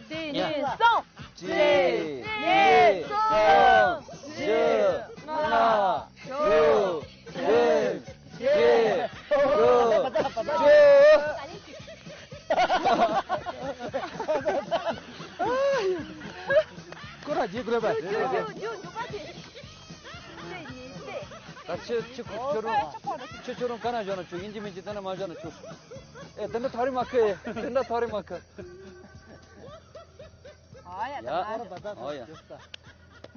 གཅིག་གཉིས་གསུམ། གཅིག་གཉིས། གཉིས། གསུམ། བཞི། ལྔ། དྲུག་བདུན། བརྒྱད། དགུ། བཅུ། སྐོར་ར་རྒྱག་དགོས་རེད་པ། རྒྱུག་རྒྱུག་རྒྱུག་རྒྱུག་པ་དེ། གཅིག་གཉིས་གསུམ། ད་ཁྱེད་ཁྱེད་ཁྱོད་རང་ཁྱེད་ཁྱོད་རང་ག་ན་བཞག་ན་ཆོག་ཡིན་གཅིག་མིན་གཅིག་དེ་ན་མ་བཞག་ན་ཆོག་ཨེ་དེ་འདྲ་ཐག་རིང་མ་ཁུར། ཨེ་དེ་འདྲ་ཐག་རིང་མ་ཁུར། ཨ་ཡ། ཡ། ཨ་ཡ།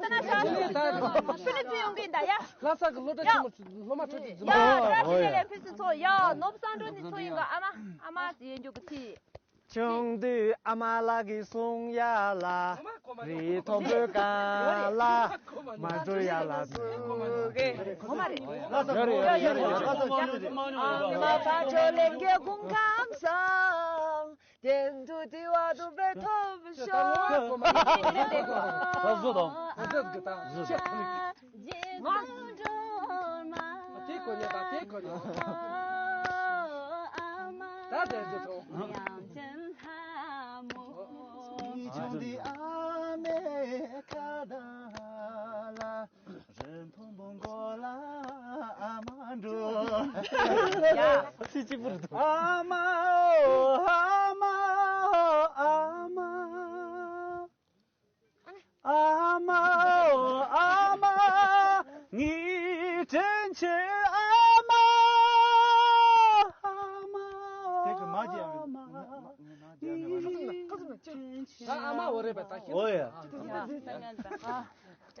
ད་ན་ཤ། ཕི་ལི་ཙི་ཡོང་གི་ད་ཡ། ལྷ་ས་གི་སློབ་གྲྭ་ཆེན་མོ་སློབ་མ་ཁྲོད་དུ་འཛིན་ཡ། པ། བཀྲ་ཤིས་བདེ་ལེགས་ཕུན་སུམ་ཚོགས། ཡ། ནོར་བུ་བསམ་གྲུབ་ནི་ཚོ་ཡིན་ག་ཨ་མ། ཨ་མ་ཟེར་ཡོད་རྒྱུ་གི་ཚིག་ཆུང་དུས་ཨ་མ་ལགས་ཀྱིས་གསུང་ཡ་ལ། རི་མཐོན་པོའི་སྒང་ལ་མ་འགྲོ་ཡ་ལ་ཟེར། གོ་མ་རེད། ཡོད་རེད། ཡོད་རེད། ཡོད་རེད། ཨ་མ་ཕ་ཇོ་ལེན་གྱི་སྐུ་ཁམས་བཟང་། གཏན་དུ་བདེ་བ་འདོད་པའི་ཐོབ་ཤོག་ད་བཟོ་དང་། ད་བཟོ་དང་། ང་། དེ་གོ་ཉེ་ད་དེ་གོ་ཉེ། ད་དེ་བཟོ་དང་། ཆུང་དུས་ཨ་མའི་ཁ་བརྡ་ལ། རི་མཐོན་པོའི་མགོ་ལ་ཨ་མ་འགྲོ། ཡ། ཚིག་གཅིག་པུ་རེད་འདུག་ཨ་མ་ཨོ་ཨ་མ་ཨོ་ཨ་མ། ཨ་མ་ཨོ་ཨ་མ། ངའི་དྲིན་ཆེན་ཨ་མ། ཨ་མ་ཨོ་དེ་གི་མ་ཨ་རྒྱལ་མ། ངའི་དྲིན་ཆེན། ཨ་མ་འོ་རེད་པ་ད་ཤེས། འོ་ཡ། ཡ།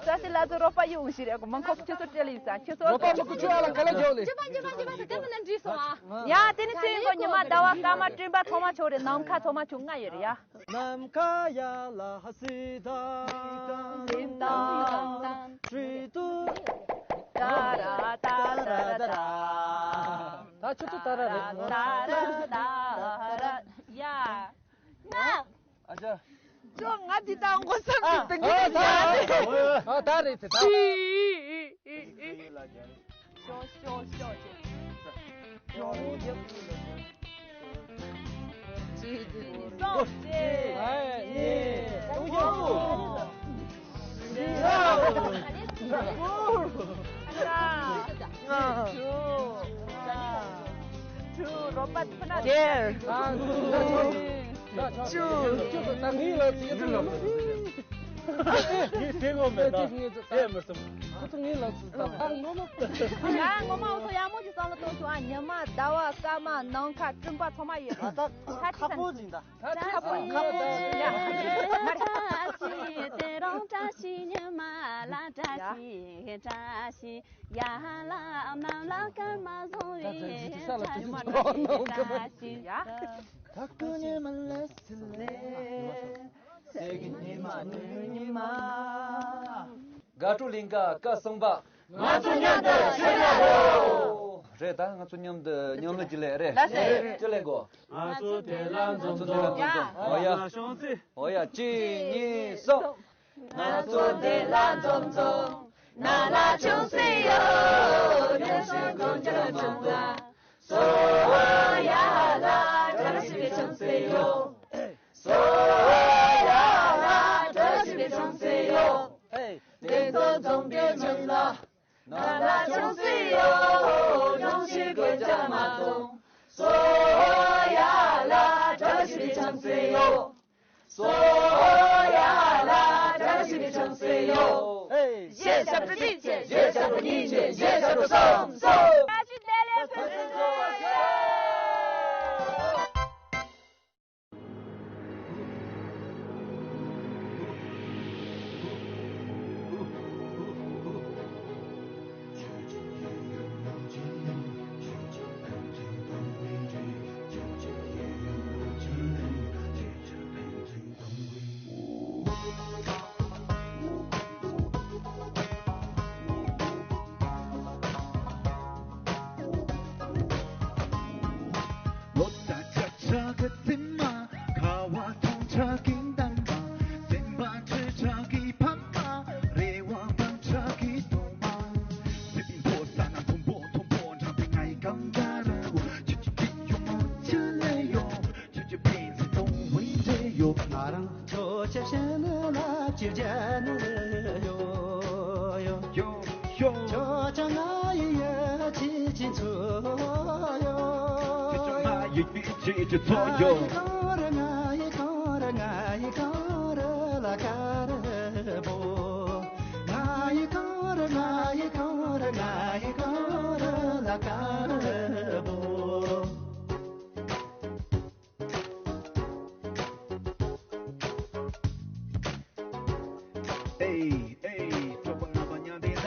ས་སྲིད་ལ་ཚོ་རོགས་པ་ཡོང་ཞིག་རེད། མང་ཁོག་ཁྱོད་ཚོ་སྤྲད་ལ་ཡིན་ས་ཁྱོད་ཚོ་རོགས་པ་མི་དགོས། ཁྱོད་ཨ་ལ་ག་ལ་འཇོག་ལེ། ཅི་པ་ཅི་པ་ཅི་པ་ཟེར་དེ་མི་ནན་འདྲིས་སོང་ཨ། ཡ་དེ་ནི་ཚེ་ཡིན་གོ། ཉི་མ་ཟླ་བ་སྐར་མ་སྤྲིན་པ་ཐོག་མ་ཆོག་རེད། ནམ་མཁའ་ཡ་ལ་ཧ་སི་ད། སི་ད། ད་ར་ད་ར་ད། ད་ཁྱོད་ཚོ་ད་ར་རེད། ད་ར་ད་ར་ཡ། ང་། ཨ་ཅག་ཅོ་ང་འདི་ད་མགོ་སར་ཨ་འདི་ད་ཨ་ངེས་ད་ཡ་ཨ་ད་རེད་དེ་ད། ཤོ་ཤོ་ཤོ་ཅེ། ཤོ་ཡོ་ཅེ། ཅི་ཅི་ནི་སོ་ཅེ། ཨ་ཡེ་ཡོ་ཡོ། ཨ་ཅག་ང་ཅུ་ཅུ་རོ་པ་ཕུ་ན་ཅེར། ཅུ། ད་ངའི་ལག་ཙི་ཡིན་ལ། ངས་དེ་ངོ་མེད་ན་དེ་མི་སྲིད། ཁོ་ཚོ་ངའི་ལག་ཙི་ད་ད་ངོ་མ། ཡ་ངོ་མ་འུ་ཚོ་ཡག་མོ་ཞིག་བསམ་བློ་གཏོང་ཤོག་ཨ། ཉི་མ་ཟླ་བ་སྐར་མ་ནམ་མཁའ་སྤྲིན་པ་ཚང་མ་ཡོད། ད་ད་ཁག་པོ་ཅིག་ད། ད་ཁག་པོ་ཁག་པོ་ཅིག་ཡ། བཀྲ་ཤིས་ཉི་མ་ལ་བཀྲ་ཤིས་བཀྲ་ཤིས། ཡ་ལ་ནམ་ལ་སྐར་མ་བཟང་བའི་བཀྲ་ཤིས་བཀྲ་ཤིས། ད་སྐུ་ཉི་མ་ལས་སི་ལེ། སེ་གི་ཉི་མ་དུ་ཉི་མ། དགའ་སྤྲོ་གླིང་ག་སྐབས་གསུམ་པ། ང་ཚོ་མཉམ་དུ་ཆོས་ར་འགྲོ། རེད། ད་ང་ཚོ་མཉམ་དུ་མཉམ་ལས་ཅིག་ལས་རེད། ལགས་སེ། ཅི་ལས་གོ། ང་ཚོ་དེ་ལ་འཛོམས་འཛོམས། ང་ཚོ་དེ་ལ་འཛོམས་འཛོམས། ཨོ་ཡ། ང་ལ་ཤོང་ཚེ། ཨོ་ཡ། གཅིག་གཉིས་གསུམ། ང་ཚོ་དེ་ལ་འཛོམས་འཛོམས། ང་ལ་ཆུང་སྲིད་ཡོད། ཉམས་ཞིབ་དགོས་ཀྱང་མང་ལ། སོ་ཡ་ལ་བཀྲ་ཤིས་པའི་ཆུང་སྲིད་ཡོད། སོ་ཡ་ལ་བཀྲ་ཤིས་པའི་ཆུང་སྲིད་ཡོད། དེ་ཚོ་འཛོམས་པའི་མིང་ལ། ང་ལ་ཆུང་སྲིད་ཡོད། ཉམས་ཞིབ་དགོས་ཀྱང་མང་ལ། སོ་ཡ་ལ་བཀྲ་ཤིས་པའི་ཆུང་སྲིད་ཡོད། སོ་ཡ་ལ་བཀྲ་ཤིས་པའི་ཆུང་སྲིད་ཡོད། གཞས་ཞབས་བྲོ་གཅིག་བྱས། གཞས་ཞབས་བྲོ་གཉིས་བྱས། གཞས་ཞབས་བྲོ་གསུམ་གསུམ། བཀྲ་ཤིས་བདེ་ལེགས་ཕུན་སུམ་ཚོགས། ལོ་ཟླ་ཆ་ཆ་གི་རྩིབ་མ། ཁ་བ་མཐོང་ཆ་གི་འདམ་མ། སེམས་པ་འཁྲུལ་ཆ་གི་ཕ་མ། རེ་བ་སྤང་ཆ་གི་གདུང་མ། སྲིད་པའི་མཐོ་ས་ན་མཐོན་པོ་མཐོན་པོ་འགྲམ་པའི་ང་ཡི་གང་ག་ར་བོ། ཁྱེད་ཀྱི་ཁྱེད་ཡོང་མོ་ཆུ་ལས་ཡོང་། ཁྱེད་ཀྱི་ཕན་ཚུན་གཏོང་བའི་འབྲེལ་ཡོད། ང་རང་ཁྱོད་ཀྱི་ཕྱི་ནང་ལ་ཅི་བྱ་ནི་ཡོད་ཡོད། ཡོད་ཡོད། ཁྱོད་ཀྱང་ང་ཡི་ཡིད་ཆེས་ཀྱི་ཚོད་ཡོད། ཁྱོད་ཀྱང་ང་ཡི་ཡིད་ཆེས་ཀྱི་ཚོད་ཡོད། ང་ཡི་གངས་རི་ང་ཡི་གངས་རི་ང་ཡི་གངས་རི་ལ་དཀར་པོ། ང་ཡི་གངས་རི་ང་ཡི་གངས་རི་ང་ཡི་གངས་རི་ལ་དཀར་པོ། ཨེ་ཨེ། གྲོགས་པོ་རྣམ་པ་མཉམ་འདི་ན།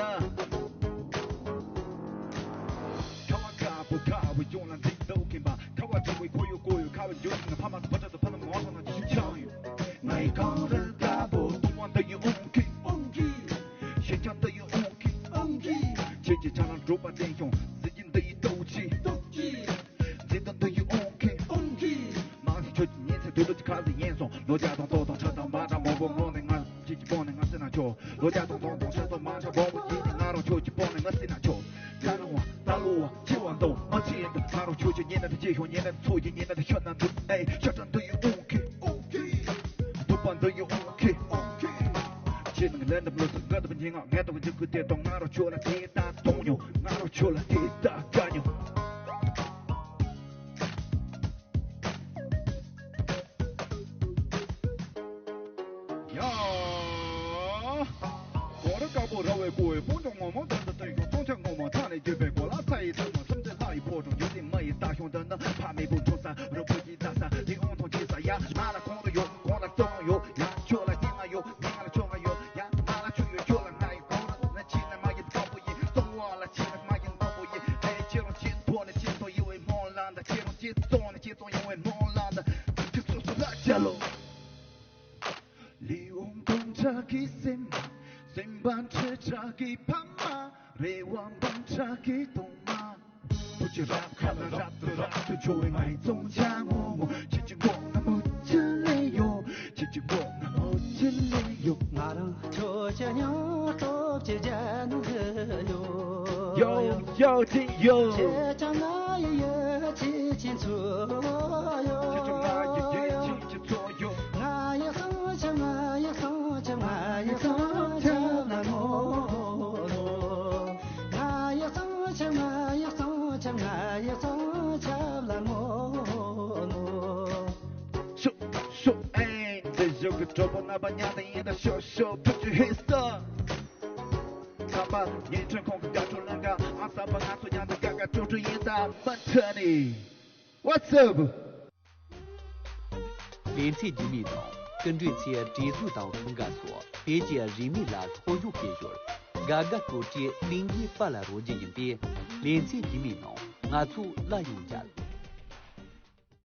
ཁ་བ་དཀར་པོ་དཀར་པོ་ཡོངས་ལ་འཛིན་འདུག་མཁན་པ། ཁ་བ་དྲི་བའི་ཁོར་ཡུག་ཁོར་ཡུག་ཁ་བ་འཇོག་ན་ཕ་མ་དང་བུ་ཕྲུག་དང་ཕ་མ་མང་ཚོགས་ནང་ཆུ་ཆང་ཡོད། ང་ཡི་གངས་རི་དཀར་པོ། དུང་བ་འདི་ཡི་ཨོང་ཁི་ཨོང་ཁི། ཞེ་ཆང་འདི་ཡི་ཨོང་ཁི་ཨོང་ཁི། ཁྱེད་ཀྱི་ཆ་ལ་འགྲོགས་པ་བསྟན་ཤོང་། གཟི་བརྗིད་འདི་ཡི་སྟོབས་ཀྱིས་སྟོབས་ཀྱིས། མཛེས་སྡུག་འདི་ཡི་ཨོང་ཁེ་ཨོང་ཁེ། མང་སེ་ཁྱོད་ཀྱི་ཉིན་མཚན་དུས་ལོ་གཅིག་ཁ་ཟིག་ཡིན་སོང་། ལོ་བརྒྱ་དང་སྟོང་དང་ཁྲི་དང་འབུམ་ཕྲག་མང་པོ་སྔོན་ནས་ང་ཁྱེད་ཀྱི་པང་ནས་ང་སྲིད་ན་ཆོག་ལོ་བརྒྱ་དང་སྟོང་དང་ཁྲི་དང་འབུམ་ཕྲག་མང་པོ་ཡིན་ནས་ང་རང་ཁྱོད་ཀྱི་པང་ནས་ང་སྲིད་ན་ཆོག་ད་རུང་བ་ད་ལོ་བ་འཆི་བ་འདུག་མ་འཆི་ཡིན་དུ་ང་རང་ཁྱོད་ཀྱི་ཉེ་གནས་དུ་སྐྱེས་ཤོག་ཉེ་གནས་དུ་ཚོགས་ཀྱི་ཉེ་གནས་དུ་ཤོད་ན་འདུག་ཨེ་ཤ་ཁྲ་འདི་ཡི་ཨོང་ཁེ་ཨོང་ཁེ། སྡུག་པ་འདི་ཡི་ཨོང་ཁེ་ཨོང་ཁེ། ཁྱེད་ནང་ལན་འདེབས་ལོ་སུ་འགའ་འདུག་ཉིན་ངག་ངལ་དུ་འཇུག་གི་དེ་དང་ང་རང་ཁྱོད་ལ་དེ་ལྟ་གཏོང་མྱོང་། ང་རང་ཁྱོད་ལ་དེ་ལྟ་དགའ་མྱོང་། ཡ། གངས་རི་དཀར་པོ་ར་བས་བསྐོར་བའི་སྤུངས་ལྗོངས་ངོ་མ་དོན་དུ་སྟོན་ཤོག་སྟོང་ཆ་ངོ་མ་ཐང་ནས་བརྒྱུད་པའི་གོ་ལ་ས་ཡི་ཐོག་མ་སུམ་རྩེན་ལྷ་ཡི་ཕོ་བྲང་འཇིག་རྟེན་མ་ཡི་རྟ་ཤོང་དོན་དུ་ཕ་མེས་པོ་འཁྲུངས་ས་རི་བོ་གི་རྡ་ས་རི་ཨོང་ཐང་ཆེ་ས་ཡ། ང་ལ་ཁོང་རུ་ཡོད། ཁོང་ལ་སྟོང་ཡོད། ཡ། ཁྱོད་ལ་སྙིང་ང་ཡོད། སྙིང་ང་ལ་ཁྱོད་ང་ཡོད། ཡ། ང་ལ་ཁྱོད་ཡོད། ཁྱོད་ལ་ང་ཡོད། གངས་རི་ན་ཆེ་ན་མ་ཡིན་དཀར་པོ་ཡིན། སྟོང་བ་ལ་ཆེ་ན་མ་ཡིན་དཀར་པོ་ཡིན། ཨེ་ཁྱེད་རང་ཁྱེད་ཐོག་ནས་ཁྱེད་ཐོག་ཡོད་པའི་སྨོན་ལམ་དང་། ཁྱེད་རང་ཁྱེད་ཐོག་ནས་ཁྱེད་ཐོག་ཡོད་པའི་སྨོན་ལམ་དང་། ཁྱེད་སོ་སོ་ལ་བྱ་ལོ། ལི་འོང་དཀོན་མཆོག་གི་སེམས། སེམས་པ་འཁྲུལ་ཆགས་ཀྱི་ཕ་མ། རེ་བ་སྤང་བྱ་གི་གདུང་མ། བུ་ཆེ་རབ་ཁ་ལ་རབ་ཏུ་རབ་ཏུ་འཇོ་བའི་ང་ཡི་བཙོང་བྱ་ངོ་མོ། ཁྱེད་ཀྱི་མགོ་ན་མུ་ཅི་ལེ་ཡོ། ཁྱེད་ཀྱི་མགོ་ན་མུ་ཅི་ལེ་ཡོ། ང་རང་ཁྱོད་ཀྱི་སྙིང་སྟོབས་ཀྱི་རྒྱན་ཡོད། ཡོ་ཡོ་ཅི་ཡོད། ཁྱེད་ཀྱང་ང་ཡི་ཡིད་ཆེས་ཀྱི་ཚོད་ཡོད། ཁྱེད་ཀྱང་ང་ཡི་ཡིད་ཆེས་ཀྱི་ཚོད་ཡོད། ང་ཡི་སྲོག་ཆགས། ང་ཡི་སྲོག་ཆགས། ང་ཡི་སྲོག་ཆགས་ལ་ངོ་གནོང་། ང་ཡི་སྲོག་ཆགས། ང་ཡི་སྲོག་ཆགས། ང་ཡི་སྲོག་ཆགས་ལ་ངོ་གནོང་། ཤོ་ཤོ་ཨེ། འདི་བཞུགས་ཀྱི་གྲོགས་པོ་རྣམ་པ་མཉམ་དུ་ཡིན་ད། ཤོ་ཤོ་put your hands up། ཁམས་པ་ཉིན་ཁྲོན་ཁོང་གི་དགའ་སྤྲོ་ལང་ཀ་ཨ་ས་པ་ང་ཚོ་མཉམ་དུ་དགའ་དགའ་སྤྲོ་སྤྲོ་ཡིན་ད། མ་ཐར་ནི། What's up? ལེ་ཚན་རྗེས་མའི་ནང་སྐུ་མགྲོན་ཚོས་བྲིས་གཟུགས་དང་ཁུངས་སྐར་སོགས་བོད་ཀྱི་རིག་གནས་ལ་ཁོར་ཡུག་སྤེལ་ཞོར་དགའ་དགའ་སྤྲོ་སྤྲོའི་གླིང་གའི་དཔལ་ལ་རོལ་རྒྱུ་ཡིན་པས། ལེ་ཚན་རྗེས་མའི་ནང་ང་ཚོ་སླར་ཡང་མཇལ།